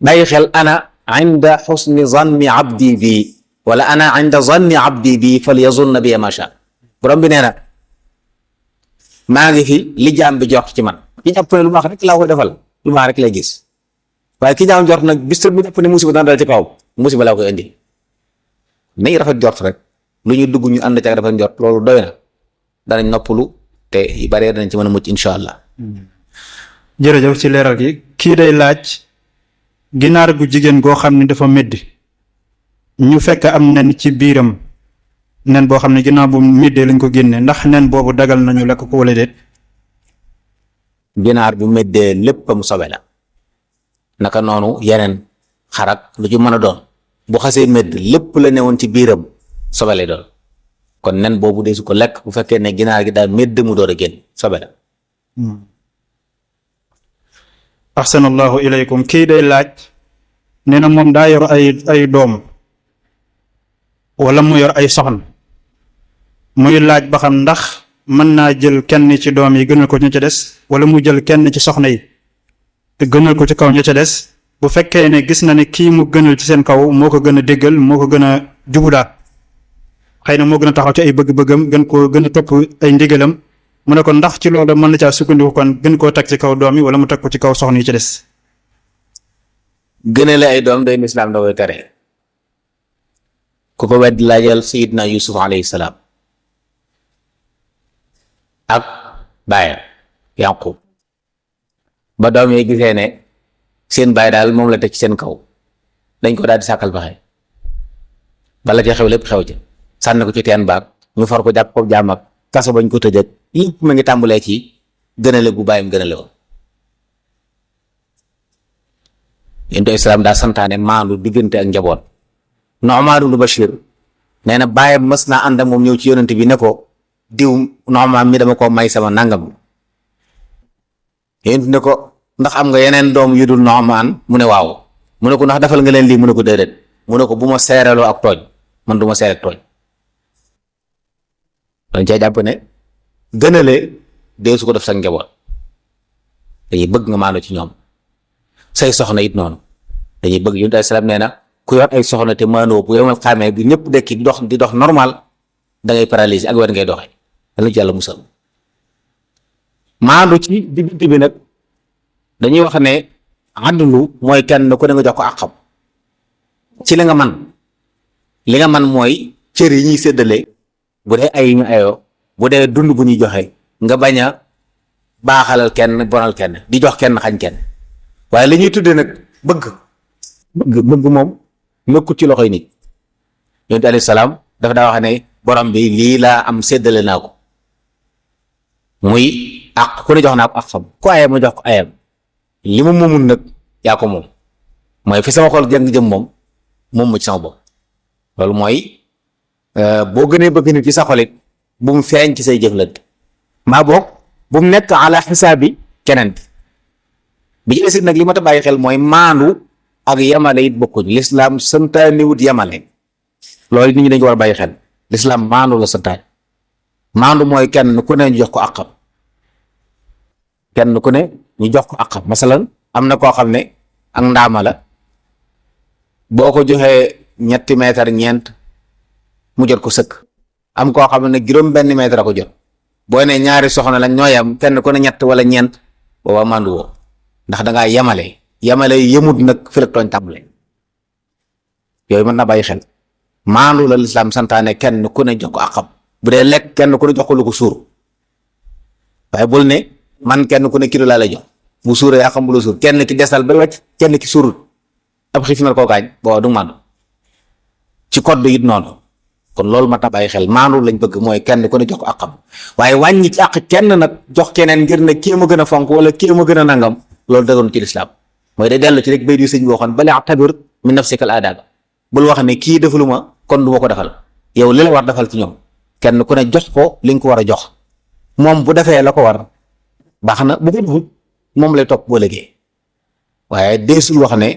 bàyyi xel ana inda xusni zanni abdi bii wala ana inda zanni abdi bii fal yazunna bi ma sha borom bi nee na maa ngi fi li jaam bi jox ci man ki jàpp ne lu baax rek laa koy defal lu baax rek lay gis waaye ki jaam jort nag bis bu jàpp ne musiba dana dal ci kaw musiba laa koy indi nay rafet jort rek lu ñu dugg ñu ànd ci ak rafet jort loolu doy na danañ noppalu te yu bari danañ ci mën a mucc incha allah.
jërëjëf ci leeral gi kii day laaj ginaar gu jigéen goo xam ne dafa médd ñu fekk am nen ci biiram nen boo xam ne ginnaaw bu méddee lañ ko génne ndax nen boobu dagal nañu lekk ko wala déet.
ginaar bu méddee léppam sobe la naka noonu yeneen xarak lu ci mën a doon bu xasee médd lépp la newoon ci biiram sobe lay doon kon nen boobu dee su ko lekk bu fekkee ne ginaar gi daal médd mu door a génn sobe la.
ahsanallahu ilaykum kii day laaj nee na moom daa yor ay doom wala mu yor ay soxna muy laaj ba xam ndax mën naa jël kenn ci doom yi gënal ko ña ca des wala mu jël kenn ci soxna yi gënal ko ci kaw ña ca des bu fekkee ne gis na ne kii mu gënal ci seen kaw moo ko gën a déggal moo ko gën a jubudaat xëy na moo gën a taxaw ci ay bëgg-bëggam gën koo gën a topp ay ndigalam mu ne ko ndax ci loolu mën na caa sukkandiku kon gën koo teg ci kaw doom yi wala mu teg ko ci kaw soxna yi ci des.
gënale ay doom day lislaam da koy tere ku ko wedd laajal sayidna yusuf alayhi salaam ak baayam yaqub ba doom yi gisee ne seen baay daal moom la teg ci seen kaw dañ ko daal di sàkkal pexe bala ca xew lépp xew ca sànni ko ci teen baag ñu far ko jàpp ko jaam ak kaso bañ ko tëjëg lépp ma ngi tàmbalee ci gënale gu bàyyam gënale woon yéen to islaam daa santaane maandu diggante ak njaboot Nu'maan ibn Bashir nee na bàyyam mës naa ànd ak moom ñëw ci yonent bi ne ko diw Nu'maan mi dama ko may sama nangam yonent ne ko ndax am nga yeneen doom yu dul Nu'maan mu ne waaw mu ne ko ndax defal nga leen lii mu ne ko déedéet mu ne ko bu ma seeraloo ak tooñ man du ma seere ak tooñ dañ cee jàpp ne gënale dee su ko def sa njaboot dañuy bëgg nga maandu ci ñoom say soxna it noonu dañuy bëgg yonent ay salaam nee na ku yor ay soxna te maandoo bu yomal xamee bi ñëpp dekki di dox normal da ngay paralyser ak wet ngay doxee dana ci yàlla musal maandu ci diggante bi nag dañuy wax ne àddulu mooy kenn ku ne nga jox ko àqam ci li nga man mooy cër yi ñuy séddale bu dee ay ñu ayoo bu dee dund bu ñuy joxe nga bañ a baaxalal kenn bonal kenn di jox kenn xañ kenn waaye li ñuy tuddee nag bëgg moom nekkul ci loxoy nit yonent alayhi salaam dafa daa wax ne borom bi lii laa am séddale naa ko muy ak ku ne jox naa ko ak xam ku ayam ma jox ko ayam li ma moomul nag yaa ko moom mooy fi sama xol jëm moom ma ci sama bopp loolu mooy boo gënee bëgg nit ci sa xolit bu mu feeñ ci say jëflante maa boog bu mu nekk ala xisaabi keneen bi ci desit nag li ma ta bàyyi xel mooy maandu ak yamale it bokkuñ lislaam santaaniwut yamale loolu nit ñi dañ ko war a bàyyi xel lislaam maandu la santaane maandu mooy kenn ku ne ñu jox ko àqam kenn ku ne ñu jox ko àqam masalan am na koo xam ne ak ndaama la boo ko joxee 3 mètre ñeent mu jot ko sëkk am koo xam ne juróom-benn mètre a ko jot boo ne ñaari soxna lañ ñooyam kenn ku ne 3 wala 4 booba maandu woo ndax dangaa yamale yëmut nag fi la tooñ tàmbale yooyu mën na bàyyi xel maandu la lislaam santaane kenn ku ne jox ko àqam bu dee lekk kenn ku ne jox ko lu ko suur waaye bul ne man kenn ku ne kilo laa lay jox bu suuree yaa xam bu la suur kenn ki desal ba wàcc kenn ki suurut ab xiif na koo gaañ boo du maandu ci code it noonu kon loolu mat na bàyyi xel maandu lañ bëgg mooy kenn ku ne jox ko àqam waaye wàññi ci àq kenn nag jox keneen ngir ne kii ma gën a fonk wala kii ma gën a nangam loolu dëggoon ci lislaam mooy day dellu ci rek bay di sëñ boo xoon bala tabir min nafsika al aadaaba bul wax ne kii defaluma kon du ma ko defal yow li la war defal ci ñoom kenn ku ne jox ko li nga ko war a jox moom bu defee la ko war baax na bu ko defut moom lay topp boo liggéey waaye deesul wax ne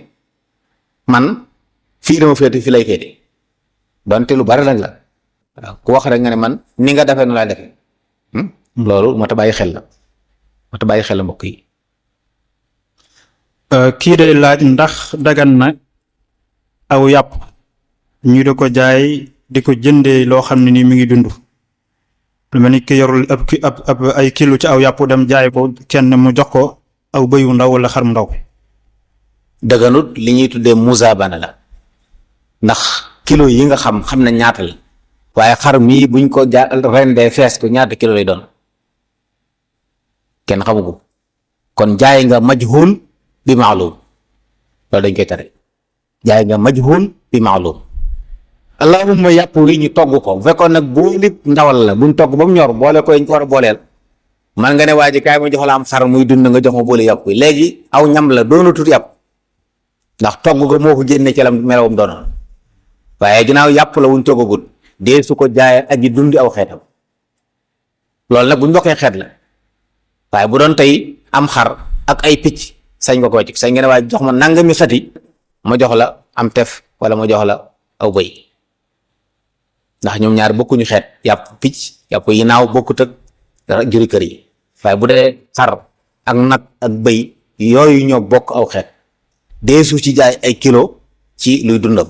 man fii dama féete fii lay féete donte lu bari nag la waaw ku wax rek nga ne man ni nga defee nu laa defee loolu moo tax bàyyi xel la mbokk yi.
kii day laaj ndax dagan na aw yàpp ñu di ko jaay di ko jëndee loo xam ne nii mi ngi dund lu mel ni ki yorul ab ay kilo ci aw yàpp dem jaay ko kenn mu jox ko aw bëyu ndaw wala xar mu ndaw.
daganut li ñuy tuddee musaabana la ndax kilo yi nga xam na ñaata la waaye xar mii buñ ko rendee fees ko ñaata kilo lay doon kenn xamu ko kon jaay nga majhul bi maalum loolu dañ koy tere jaay nga majhul bi maalum allahumma yàpp wi ñu togg ko bu fekkoon nag booli ndawal la buñ togg ba mu ñor boole ko ñu ko war a booleel man nga ne waa ji kaay ma jox la am xar muy dund nga jox ma boole yàpp wi léegi aw ñam la doona tut yàpp ndax togg ga moo ko génne ci la melawam doonoon waaye ginnaaw yàpp la wuñ toggagul dee su ko jaayee ak yi dundi aw xeetam loolu nag buñ bokkee xeet la waaye bu doon tey am xar ak ay picc sañ nga ko ci sañ nga ne waaye jox ma nangami xati ma jox la am tef wala ma jox la aw bëy ndax ñoom ñaar bokkuñu xeet yàpp picc yàpp yi naaw bokkut ak dara juri kër yi waaye bu dee xar ak nag ak bëy yooyu ñoo bokk aw xeet deesu ci jaay ay kilo ci luy dundam.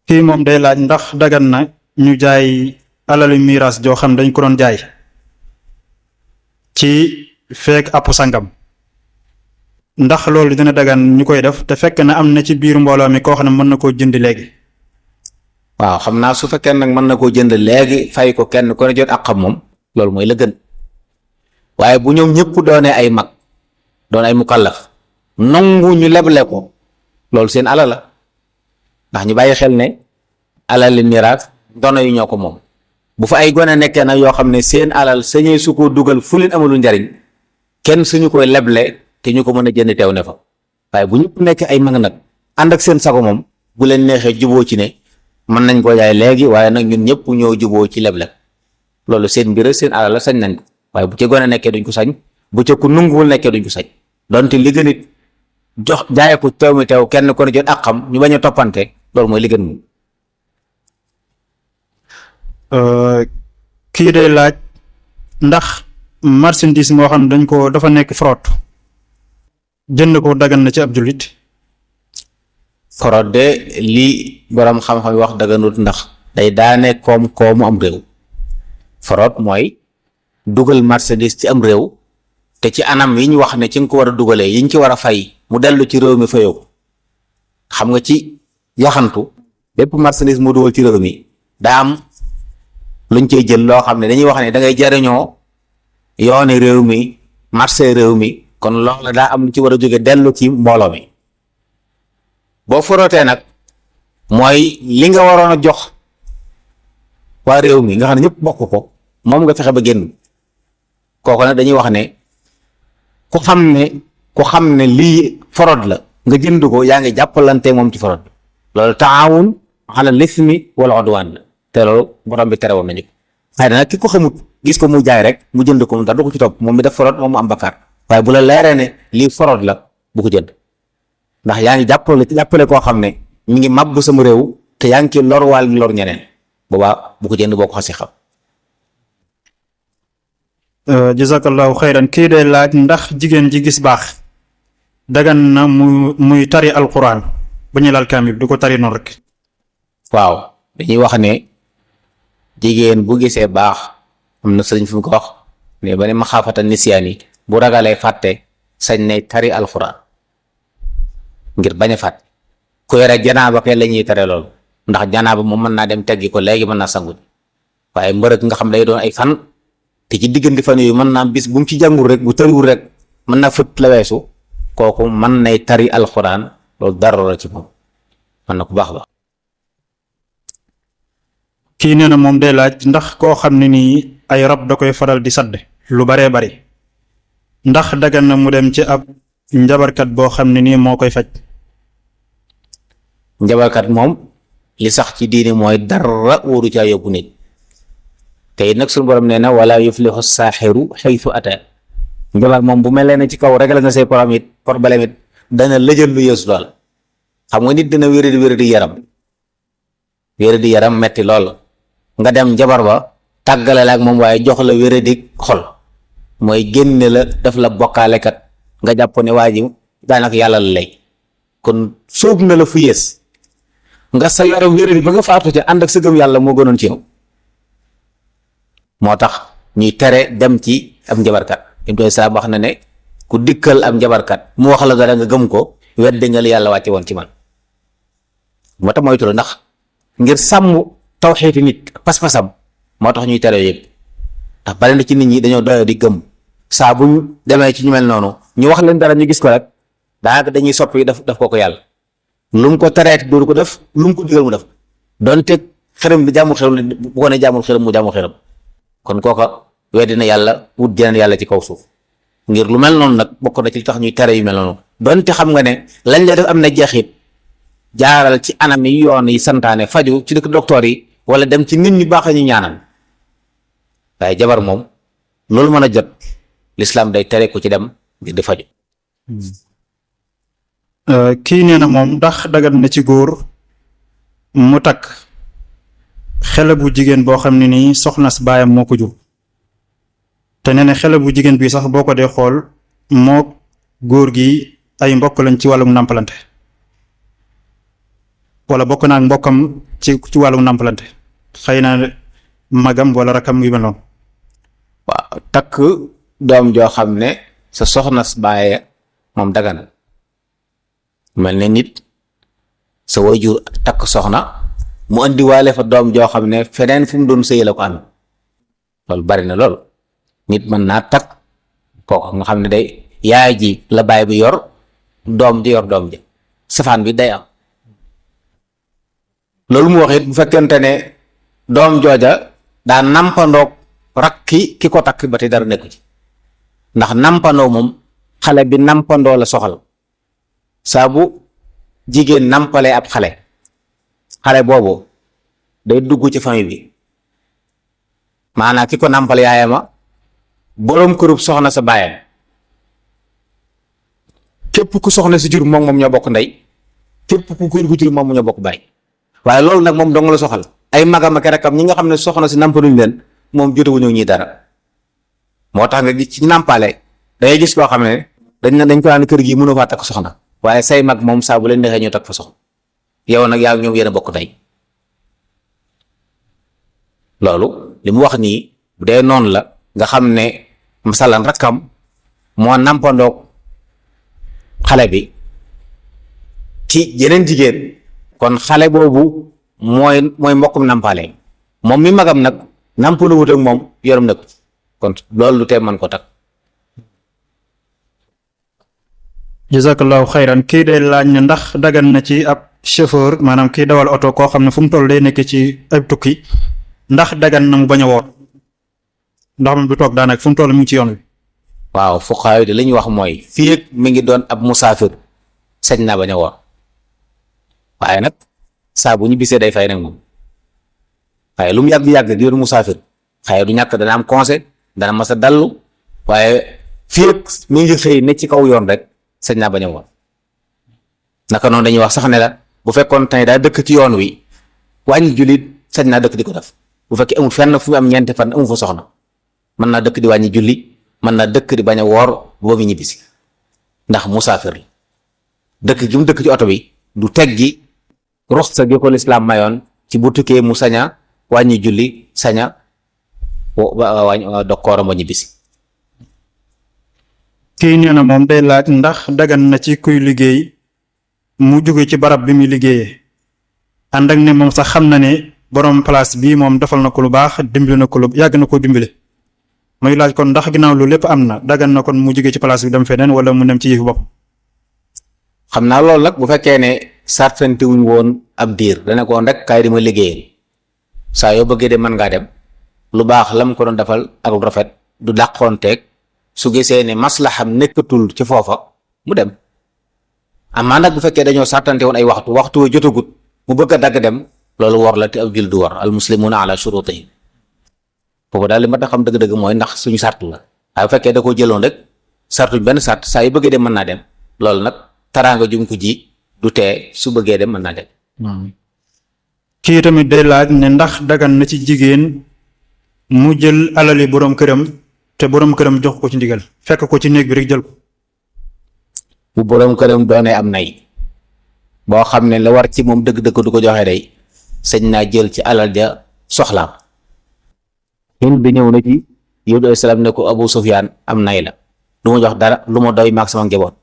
kii moom day laaj ndax dagan na ñu jaay alalu miraas joo xam dañ ko doon jaay ci feek app sangam ndax loolu dina dagan ñu koy def te fekk na am na ci biir mbooloo mi koo xam ne mën na koo jënd léegi.
waaw xam naa su fekkee nag mën na koo jënd léegi fay ko kenn ku ne jot ak xam moom loolu mooy la gën waaye bu ñoom ñëpp doonee ay mag doon ay mukallaf nangu ñu leble ko loolu seen alal la ndax ñu bàyyi xel ne alali miraas dono yu ñoo ko moom bu fa ay gone nekkee nag yoo xam ne seen alal sañee su ko dugal fu leen amalu njariñ kenn suñu koy leble te ñu ko mën a jënd teew ne fa waaye bu ñëpp nekkee ay mag nag ànd ak seen sago moom bu leen neexee juboo ci ne mën nañ koo jaay léegi waaye nag ñun ñëpp ñoo juboo ci leble loolu seen mbir seen alal la sañ nañ ko waaye bu ca gone nekkee duñ ko sañ bu ca ku nunguwul nekkee duñ ko sañ donte li gën it jox jaay ko teew mi teew kenn ko ne jot ak xam ñu bañ a toppante loolu mooy li gën moom.
kii day laaj ndax marchandise moo xam dañ ko dafa nekk fraude jënd ko dagan na ci ab jullit.
fraude de lii borom xam-xam wax daganut ndax day daane koom-koomu am réew fraude mooy dugal marchandise ci am réew te ci anam yi ñu wax ne ci nga ko war a dugalee yi ñu ci war a fay mu dellu ci réew mi fayoo xam nga ci yaxantu bépp marchandise mu dugal ci réew mi daa am luñ cey jël loo xam ne dañuy wax ne da ngay jariñoo yooni réew mi marché réew mi kon loolu daa am lu ci war a jóge dellu ci mbooloo mi boo forootee nag mooy li nga waroon a jox waa réew mi nga xam ne ñëpp bokk ko moom nga fexe ba génn kooku nag dañuy wax ne ku xam ne lii forod la nga jënd ko yaa ngi jàppalante moom ci forod bi loolu taawun ala lismi wal udwan la te loolu borom bi terewoon nañu ko xëy na nag ki ko xamut gis ko mu jaay rek mu jënd ko mu dara du ko ci topp moom mi def forod moom mu am bakkaar waaye bu la leeree ne lii forod la bu ko jënd ndax yaa ngi jàppale koo xam ne mi ngi màbb sama réew te yaa ngi ci lor waal ngi lor ñeneen boobaa bu ko jënd boo ko xasee xam.
jazakallahu xayran kii day laaj ndax jigéen ji gis baax dagan na muy tari alquran ba ñu laal kaamil du ko tari noonu rek.
waaw dañuy wax ne jigéen bu gisee baax am na sëriñ fu mu ko wax ne ba ne ma xaafata nisiyaan yi bu ragalee fàtte sañ ne tari alquran ngir bañ a fàtte ku yore janaaba kay la ñuy tere loolu ndax janaaba moom mën naa dem teggi ko léegi mën naa sangu waaye mbërëg nga xam day doon ay fan te ci diggante fan yooyu mën naa bis bu mu ci jàngul rek bu tëriwul rek mën naa fët la weesu kooku mën nay tari alxuraan loolu dara la ci moom mën na ku baax ba.
kii nee na moom day laaj ndax koo xam ne nii ay rab da koy faral di sadd lu baree bari ndax dagan na mu dem ci ab njabarkat boo xam ne nii moo koy faj.
njabarkat moom li sax ci diini mooy dara wóoru caa yóbbu nit te it nag suñu borom nee na wala yuflihu saaxiru xaytu ata njabar moom bu mel ne ci kaw rek la nga say problème it dana lëjal lu yeesu lool xam nga nit dina wéradi yaram metti lool nga dem njabar ba tàggale la ak moom waaye jox la wéradi xol mooy génne la def la bokkaalekat nga jàpp ne waa ji daanaka yàlla la lay kon sóob na la fu yées nga sa yaram wéradi ba nga faatu ca ànd ak sa gëm yàlla moo gënoon ci yow moo tax ñuy tere dem ci ab njabarkat Ibrahima Salaam wax na ne ku dikkal ab njabarkat mu wax la dara nga gëm ko weddi nga li yàlla wàcce woon ci man moo tax moytu la ndax ngir sàmm tawxiiti nit pas-pasam moo tax ñuy tere yëpp ndax bari na ci nit ñi dañoo doyoo di gëm saa bu ñu demee ci ñu mel noonu ñu wax leen dara ñu gis ko rek daanaka dañuy soppi daf ko yàlla lu mu ko tereet dooru ko def lu mu ko digal mu def donte xërëm bi jàmmul xërëm bu ko ne jàmmul xërëm mu jàmmul xërëm kon kooka weddi na yàlla wut jeneen yàlla ci kaw suuf ngir lu mel noonu nag bokk na ci tax ñuy tere yu mel noonu donte xam nga ne lañ la def am na jeexit jaaral ci anam yi yoon yi santaane faju ci dëkk docteur yi wala dem ci nit ñu baax ñu ñaanal waaye jabar moom loolu mën a jot lislaam day tere ku ci dem ngir di faju.
kii nee na moom ndax dagan na ci góor mu takk xele bu jigéen boo xam ne nii soxna si baayam moo ko jur te nee na xele bu jigéen bi sax boo ko dee xool moo góor gi ay mbokk lañ ci wàllum nàmpalante wala bokk naa ak mbokkam ci wàllum nàmpalante xëy na magam wala rakam yu mel noonu.
waaw takk doom joo xam ne sa soxna si baaye moom dagan mel ne nit sa waajur takk soxna mu indiwaale fa doom joo xam ne feneen fu mu doon sëy la ko am loolu bari na lool nit mën naa takk kooku nga xam ne day yaay ji la baay bi yor doom di yor doom ji safaan bi day am loolu mu wax it bu fekkente ne doom jooja daa nampandoog rakki ki ko takk ba te dara nekku ci ndax nampandoo moom xale bi nampandoo la soxal saa bu jigéen nampalee ab xale boobu day dugg ci famille bi maanaam ki ko nampal yaayama boroom kërub soxna sa baayam képp ku soxna si jur moom ñoo bokk ndey képp ku ko jur moom ñoo bokk baay waaye loolu nag moom dong la soxal ay magam ak rakam ñi nga xam ne soxna si nampaluñ leen moom jotewuñu ñi dara moo tax nga gis ci nampale dangay gis koo xam ne dañ ko naan kër gi mënoo faa takk soxna waaye say mag moom saa bu leen neexee ñu takk fa soxna yow nag yaa ñoom yéen a bokk tey loolu li mu wax nii bu dee noonu la nga xam ne masalan rakkam moo nampandoog xale bi ci yeneen jigéen kon xale boobu mooy mbokkum nampale moom mi magam nag nampalu wut ak moom yoram nag kon loolu lu tee mën ko takk.
jazakallahu xayran kii day laaj ne ndax dagan na ci ab chauffeur maanaam kii dawal oto koo xam ne fu mu toll day nekk ci ab tukki ndax dagan na mu bañ a woor ndax moom du toog daanaka fu mu toll mu ngi ci yoon wi.
waaw fuqahaa yi de li ñu wax mooy fii ak mi ngi doon ab musaafir sañ naa bañ a woor waaye nag saa bu ñu bisee day fay nag moom waaye lu mu yàgg-yàgg di doon musaafir xëy du ñàkk dana am conseil dana mas a dallu waaye fii ak mi ngi xëy ne ci kaw yoon rek sañ naa bañ a woor naka noonu dañuy wax sax ne la bu fekkoon tey daa dëkk ci yoon wi wàññi jullit sañ naa dëkk di ko def bu fekkee amul fenn fu mu am ñeenti fan amu fa soxna mën naa dëkk di wàññi julli mën naa dëkk di bañ a woor boobu ñibbisi ndax musaafir la dëkk gi mu dëkk ci oto bi du teggi ruxsa gi ko lislaam mayoon ci bu tukkee mu saña wàññi julli saña wàññi dog kooram ba ñibbisi.
kii nee na moom day laaj ndax dagan na ci kuy liggéey mu jóge ci barab bi muy liggéeyee ànd ak ne moom sax xam na ne borom place bii moom defal na ko lu baax dimbali na ko lu yàgg na koo dimbali muy laaj kon ndax ginnaaw lu lépp am na dagan na kon mu jóge ci place bi dem feneen wala mu dem ci yëfu bopp.
xam naa loolu nag bu fekkee ne sartante wuñ woon ab diir dana ko woon rek kaay di ma liggéeyal saa yoo bëggee de mën ngaa dem lu baax lam ko doon defal ak lu rafet du dàqoonteeg su gisee ne maslaxam nekkatul ci foofa mu dem amaa nag bu fekkee dañoo sartante woon ay waxtu wa jotagut mu bëgg a dagg dem loolu war la te ab jul du war al muslimuna ala shurutihim foofu daal li ma tax xam dëgg-dëgg mooy ndax suñu sart la waaye bu fekkee da koo jëloon rek sartuñ benn sart saa yu bëggee dem mën naa dem loolu nag taraanga jum ko ji du tee su bëggee dem mën naa dem.
kii tamit day laaj ne ndax dagan na ci jigéen mu jël alali borom këram te borom këram jox ko ci ndigal fekk ko ci néeg bi rek jël ko.
bu borom këram doonee am nay boo xam ne la war ci moom dëgg-dëgg du ko joxe day sañ naa jël ci alal ja soxlaam. Hind bi ñëw na ci Yonent bi salaam ne ko Abu Sufyaan am nay la du ma jox dara lu ma doy maag sama njaboot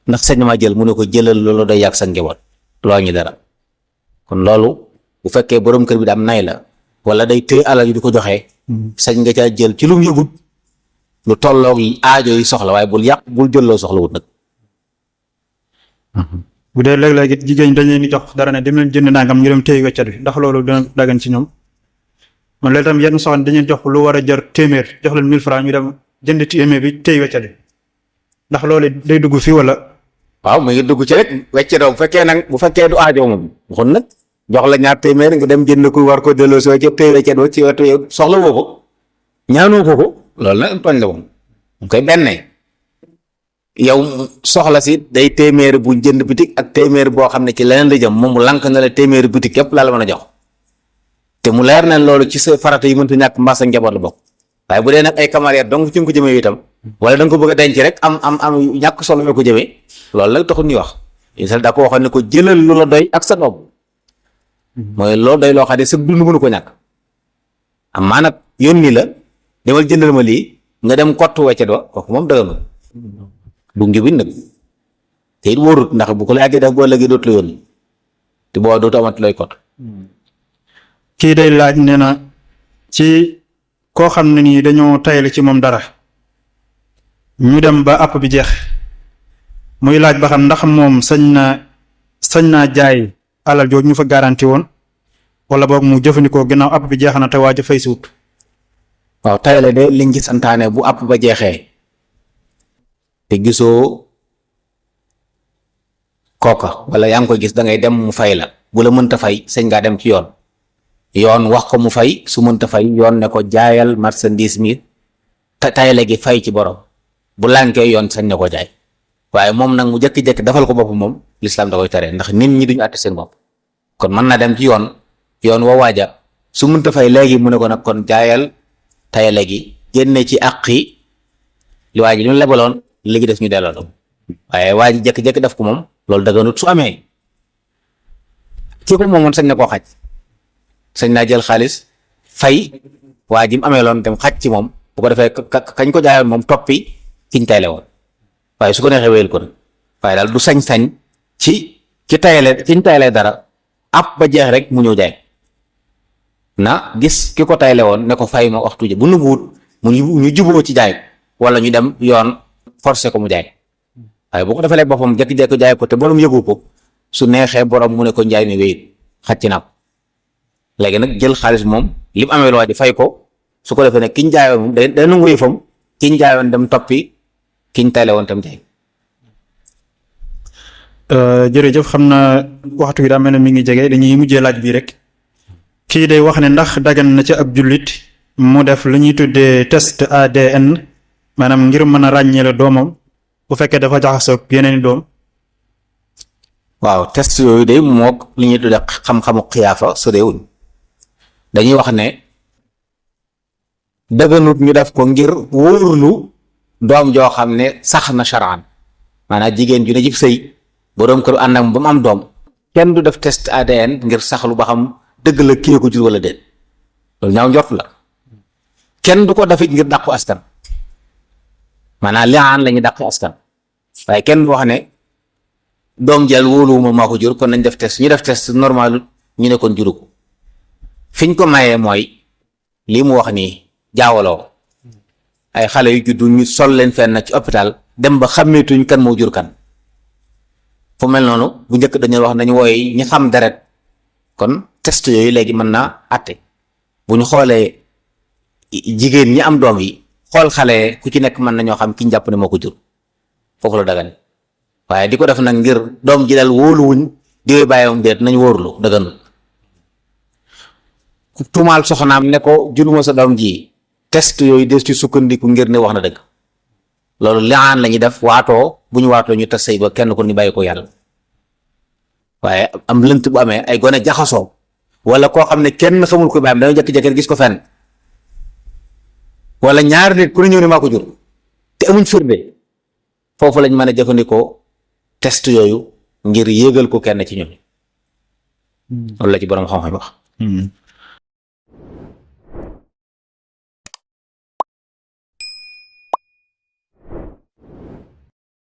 ndax sañ na maa jël mu ne ko jëlal loolu doy yàgg sa njaboot loo ñu dara kon loolu bu fekkee borom kër bi da am nay la wala day téye alal yi di ko joxe sañ nga caa jël ci lu mu yëgut lu tolloog aajo yi soxla waaye bul yàq bul jëlloo soxla wut nag.
bu dee léeg-léeg it jigéen dañ leen di jox dara ne dem leen jënd nangam ñu dem téye weccat bi ndax loolu dina dagan ci ñoom man léegi tam yenn soxna dañuy jox lu war a jar téeméer jox leen 1000 francs ñu dem jënd téeméer bi téye weccat bi ndax loolu day dugg fii wala.
waaw mu ngi dugg ci rek wecce doo bu fekkee du aajo moom waxoon nag jox la ñaar téeméer nga dem jënd ko war ko delloo si wecce téye wecce doo ci wetu yow soxla woo ko ñaanoo ko loolu nag tooñ la moom mu koy bennee yow soxla si day téeméer bu jënd bitik ak téeméer boo xam ne ci leneen la jëm moom mu lank na la téeméer bitik yépp laa la mën a jox te mu leer na loolu ci sa farata yi mënta ñàkk mbaa sa njaboot la bokk waaye bu dee nag ay camaraderie donc ci nga ko jëmee itam wala da nga ko bëgg a denc rek am ñàkk solo yoo ko jëmee loolu nag taxul ñuy wax insal daa ko waxoon ne ko jëlal lu la doy ak sa doom mooy loo doy loo xam ne sa dund mënu ko ñàkk am maa nag yónni la demal jëndal ma lii nga dem kottu wecce doo kooku moom dëgg bu njubin nag te it wóorut ndax bu ko la yàggee def boo léegi dootu la yónni te boo dootu amati looy kot.
kii day laaj nee na ci koo xam ne nii dañoo tayal ci moom dara ñu dem ba àpp bi jeex muy laaj ba xam ndax moom sañ naa jaay alal jooju ñu fa garanti woon wala boog mu jëfandikoo ginnaaw àpp bi jeex na te waa ja fay siwut.
waaw tayale de liñ ci santaane bu àpp ba jeexee te gisoo kooka wala yaa ngi koy gis da ngay dem mu fay la bu la mënta fay sañ ngaa dem ci yoon wax ko mu fay su mënta fay yoon ne ko jaayal marchandise mi tayale gi fay ci borom bu lànkee yoon sañ na ko jaay waaye moom nag mu jëkki-jëkki defal ko bopp moom lislaam da koy tere ndax nit ñi duñu àtte seen bopp kon mën na dem ci yoon wa waaja su mënta fay léegi mu ne ko nag kon jaayal tayale gi génne ci àqi li waa ji ñu lebaloon léegi def ñu delloo la waaye waa ji jékki-jékki def ko moom loolu daganut su amee kii ko moomoon sañ na koo xaj sañ naa jël xaalis fay waa ji mu amee loon dem xaj ci moom bu ko defee kañ ko jaayoon moom toppi kiñ tayle woon waaye su ko neexee wéyal ko nag waaye daal du sañ-sañ ci kiñ tayle dara ab ba jeex rek mu ñëw jaay na gis ki ko tayle woon ne ko fay ma waxtu ji bu nu buut ñu juboo ci jaay wala ñu dem yoon forcé ko mu jaay waaye boo ko defalee boppam jékki-jékki jaay ko te borom yëgu ko su neexee borom mu ne ko njaay mi wéyit xacc na ko léegi nag jël xaalis moom li mu amee lu waa ji fay ko su ko defee nag kiñ jaayoon moom day nangu yëfam kiñ jaayoon dem toppi kiñ tayale woon tam jaay.
jërëjëf xam naa waxtu wi daa mel ne mi ngi jege dañuy mujjee laaj bi rek kii day wax ne ndax dagan na ci ab jullit mu def lu ñuy tuddee test ADN maanaam ngir mën a ràññeele doomam bu fekkee dafa jaxasoo ak yeneen i doom.
waaw test yooyu de mook li ñuy tuddee xam-xamu xiyaafa sorewuñ dañuy wax ne daganut ñu def ko ngir wóorlu doom joo xam ne sax na sharaan maanaam jigéen ju ne ci sëy boroom kër ànd ak ba mu am doom kenn du def test ADN ngir saxlu ba xam dëgg la kii ko jur wala déet loolu ñaaw njort la kenn du ko dafit ngir dàqu askan maanaam liaan la ñuy dàqu askan waaye kenn du wax ne doom jël wóoluwuma maa ko jur kon nañ def test ñu def test normal ñu ne kon juru ko fiñ ko mayee mooy lii mu wax nii jaawaloo ay xale yu juddu ñu sol leen fenn ci hôpital dem ba xàmmeetuñ kan moo jur kan fu mel noonu bu njëkk dañu wax nañu wooye ñi xam deret kon test yooyu léegi mën naa àtte bu ñu xoolee jigéen ñi am doom yi xool xale ku ci nekk mën nañoo xam ki ñu jàpp ne moo ko jur foofu la dagan waaye di ko def nag ngir doom ji dal wóoluwuñ diwee bàyyam déet nañ wóorlu daganul tuumaal soxnaam ne ko juruma sa doom ji test yooyu des ci sukkandiku ngir ne wax na dëgg loolu liaan la ñuy def waatoo bu ñu waatoo ñu tas sëy ba kenn ko ni bàyyi ko yàlla waaye am lënt bu amee ay gone jaxasoo wala koo xam ne kenn xamul ko bàyyam dañoo jékki-jékki gis ko fenn wala ñaari nit ku ne ñëw ne maa ko jur te amuñ firnde foofu lañ mën a jëfandikoo test yooyu ngir yéegal ko kenn ci ñoom loolu la ci borom xam-xam wax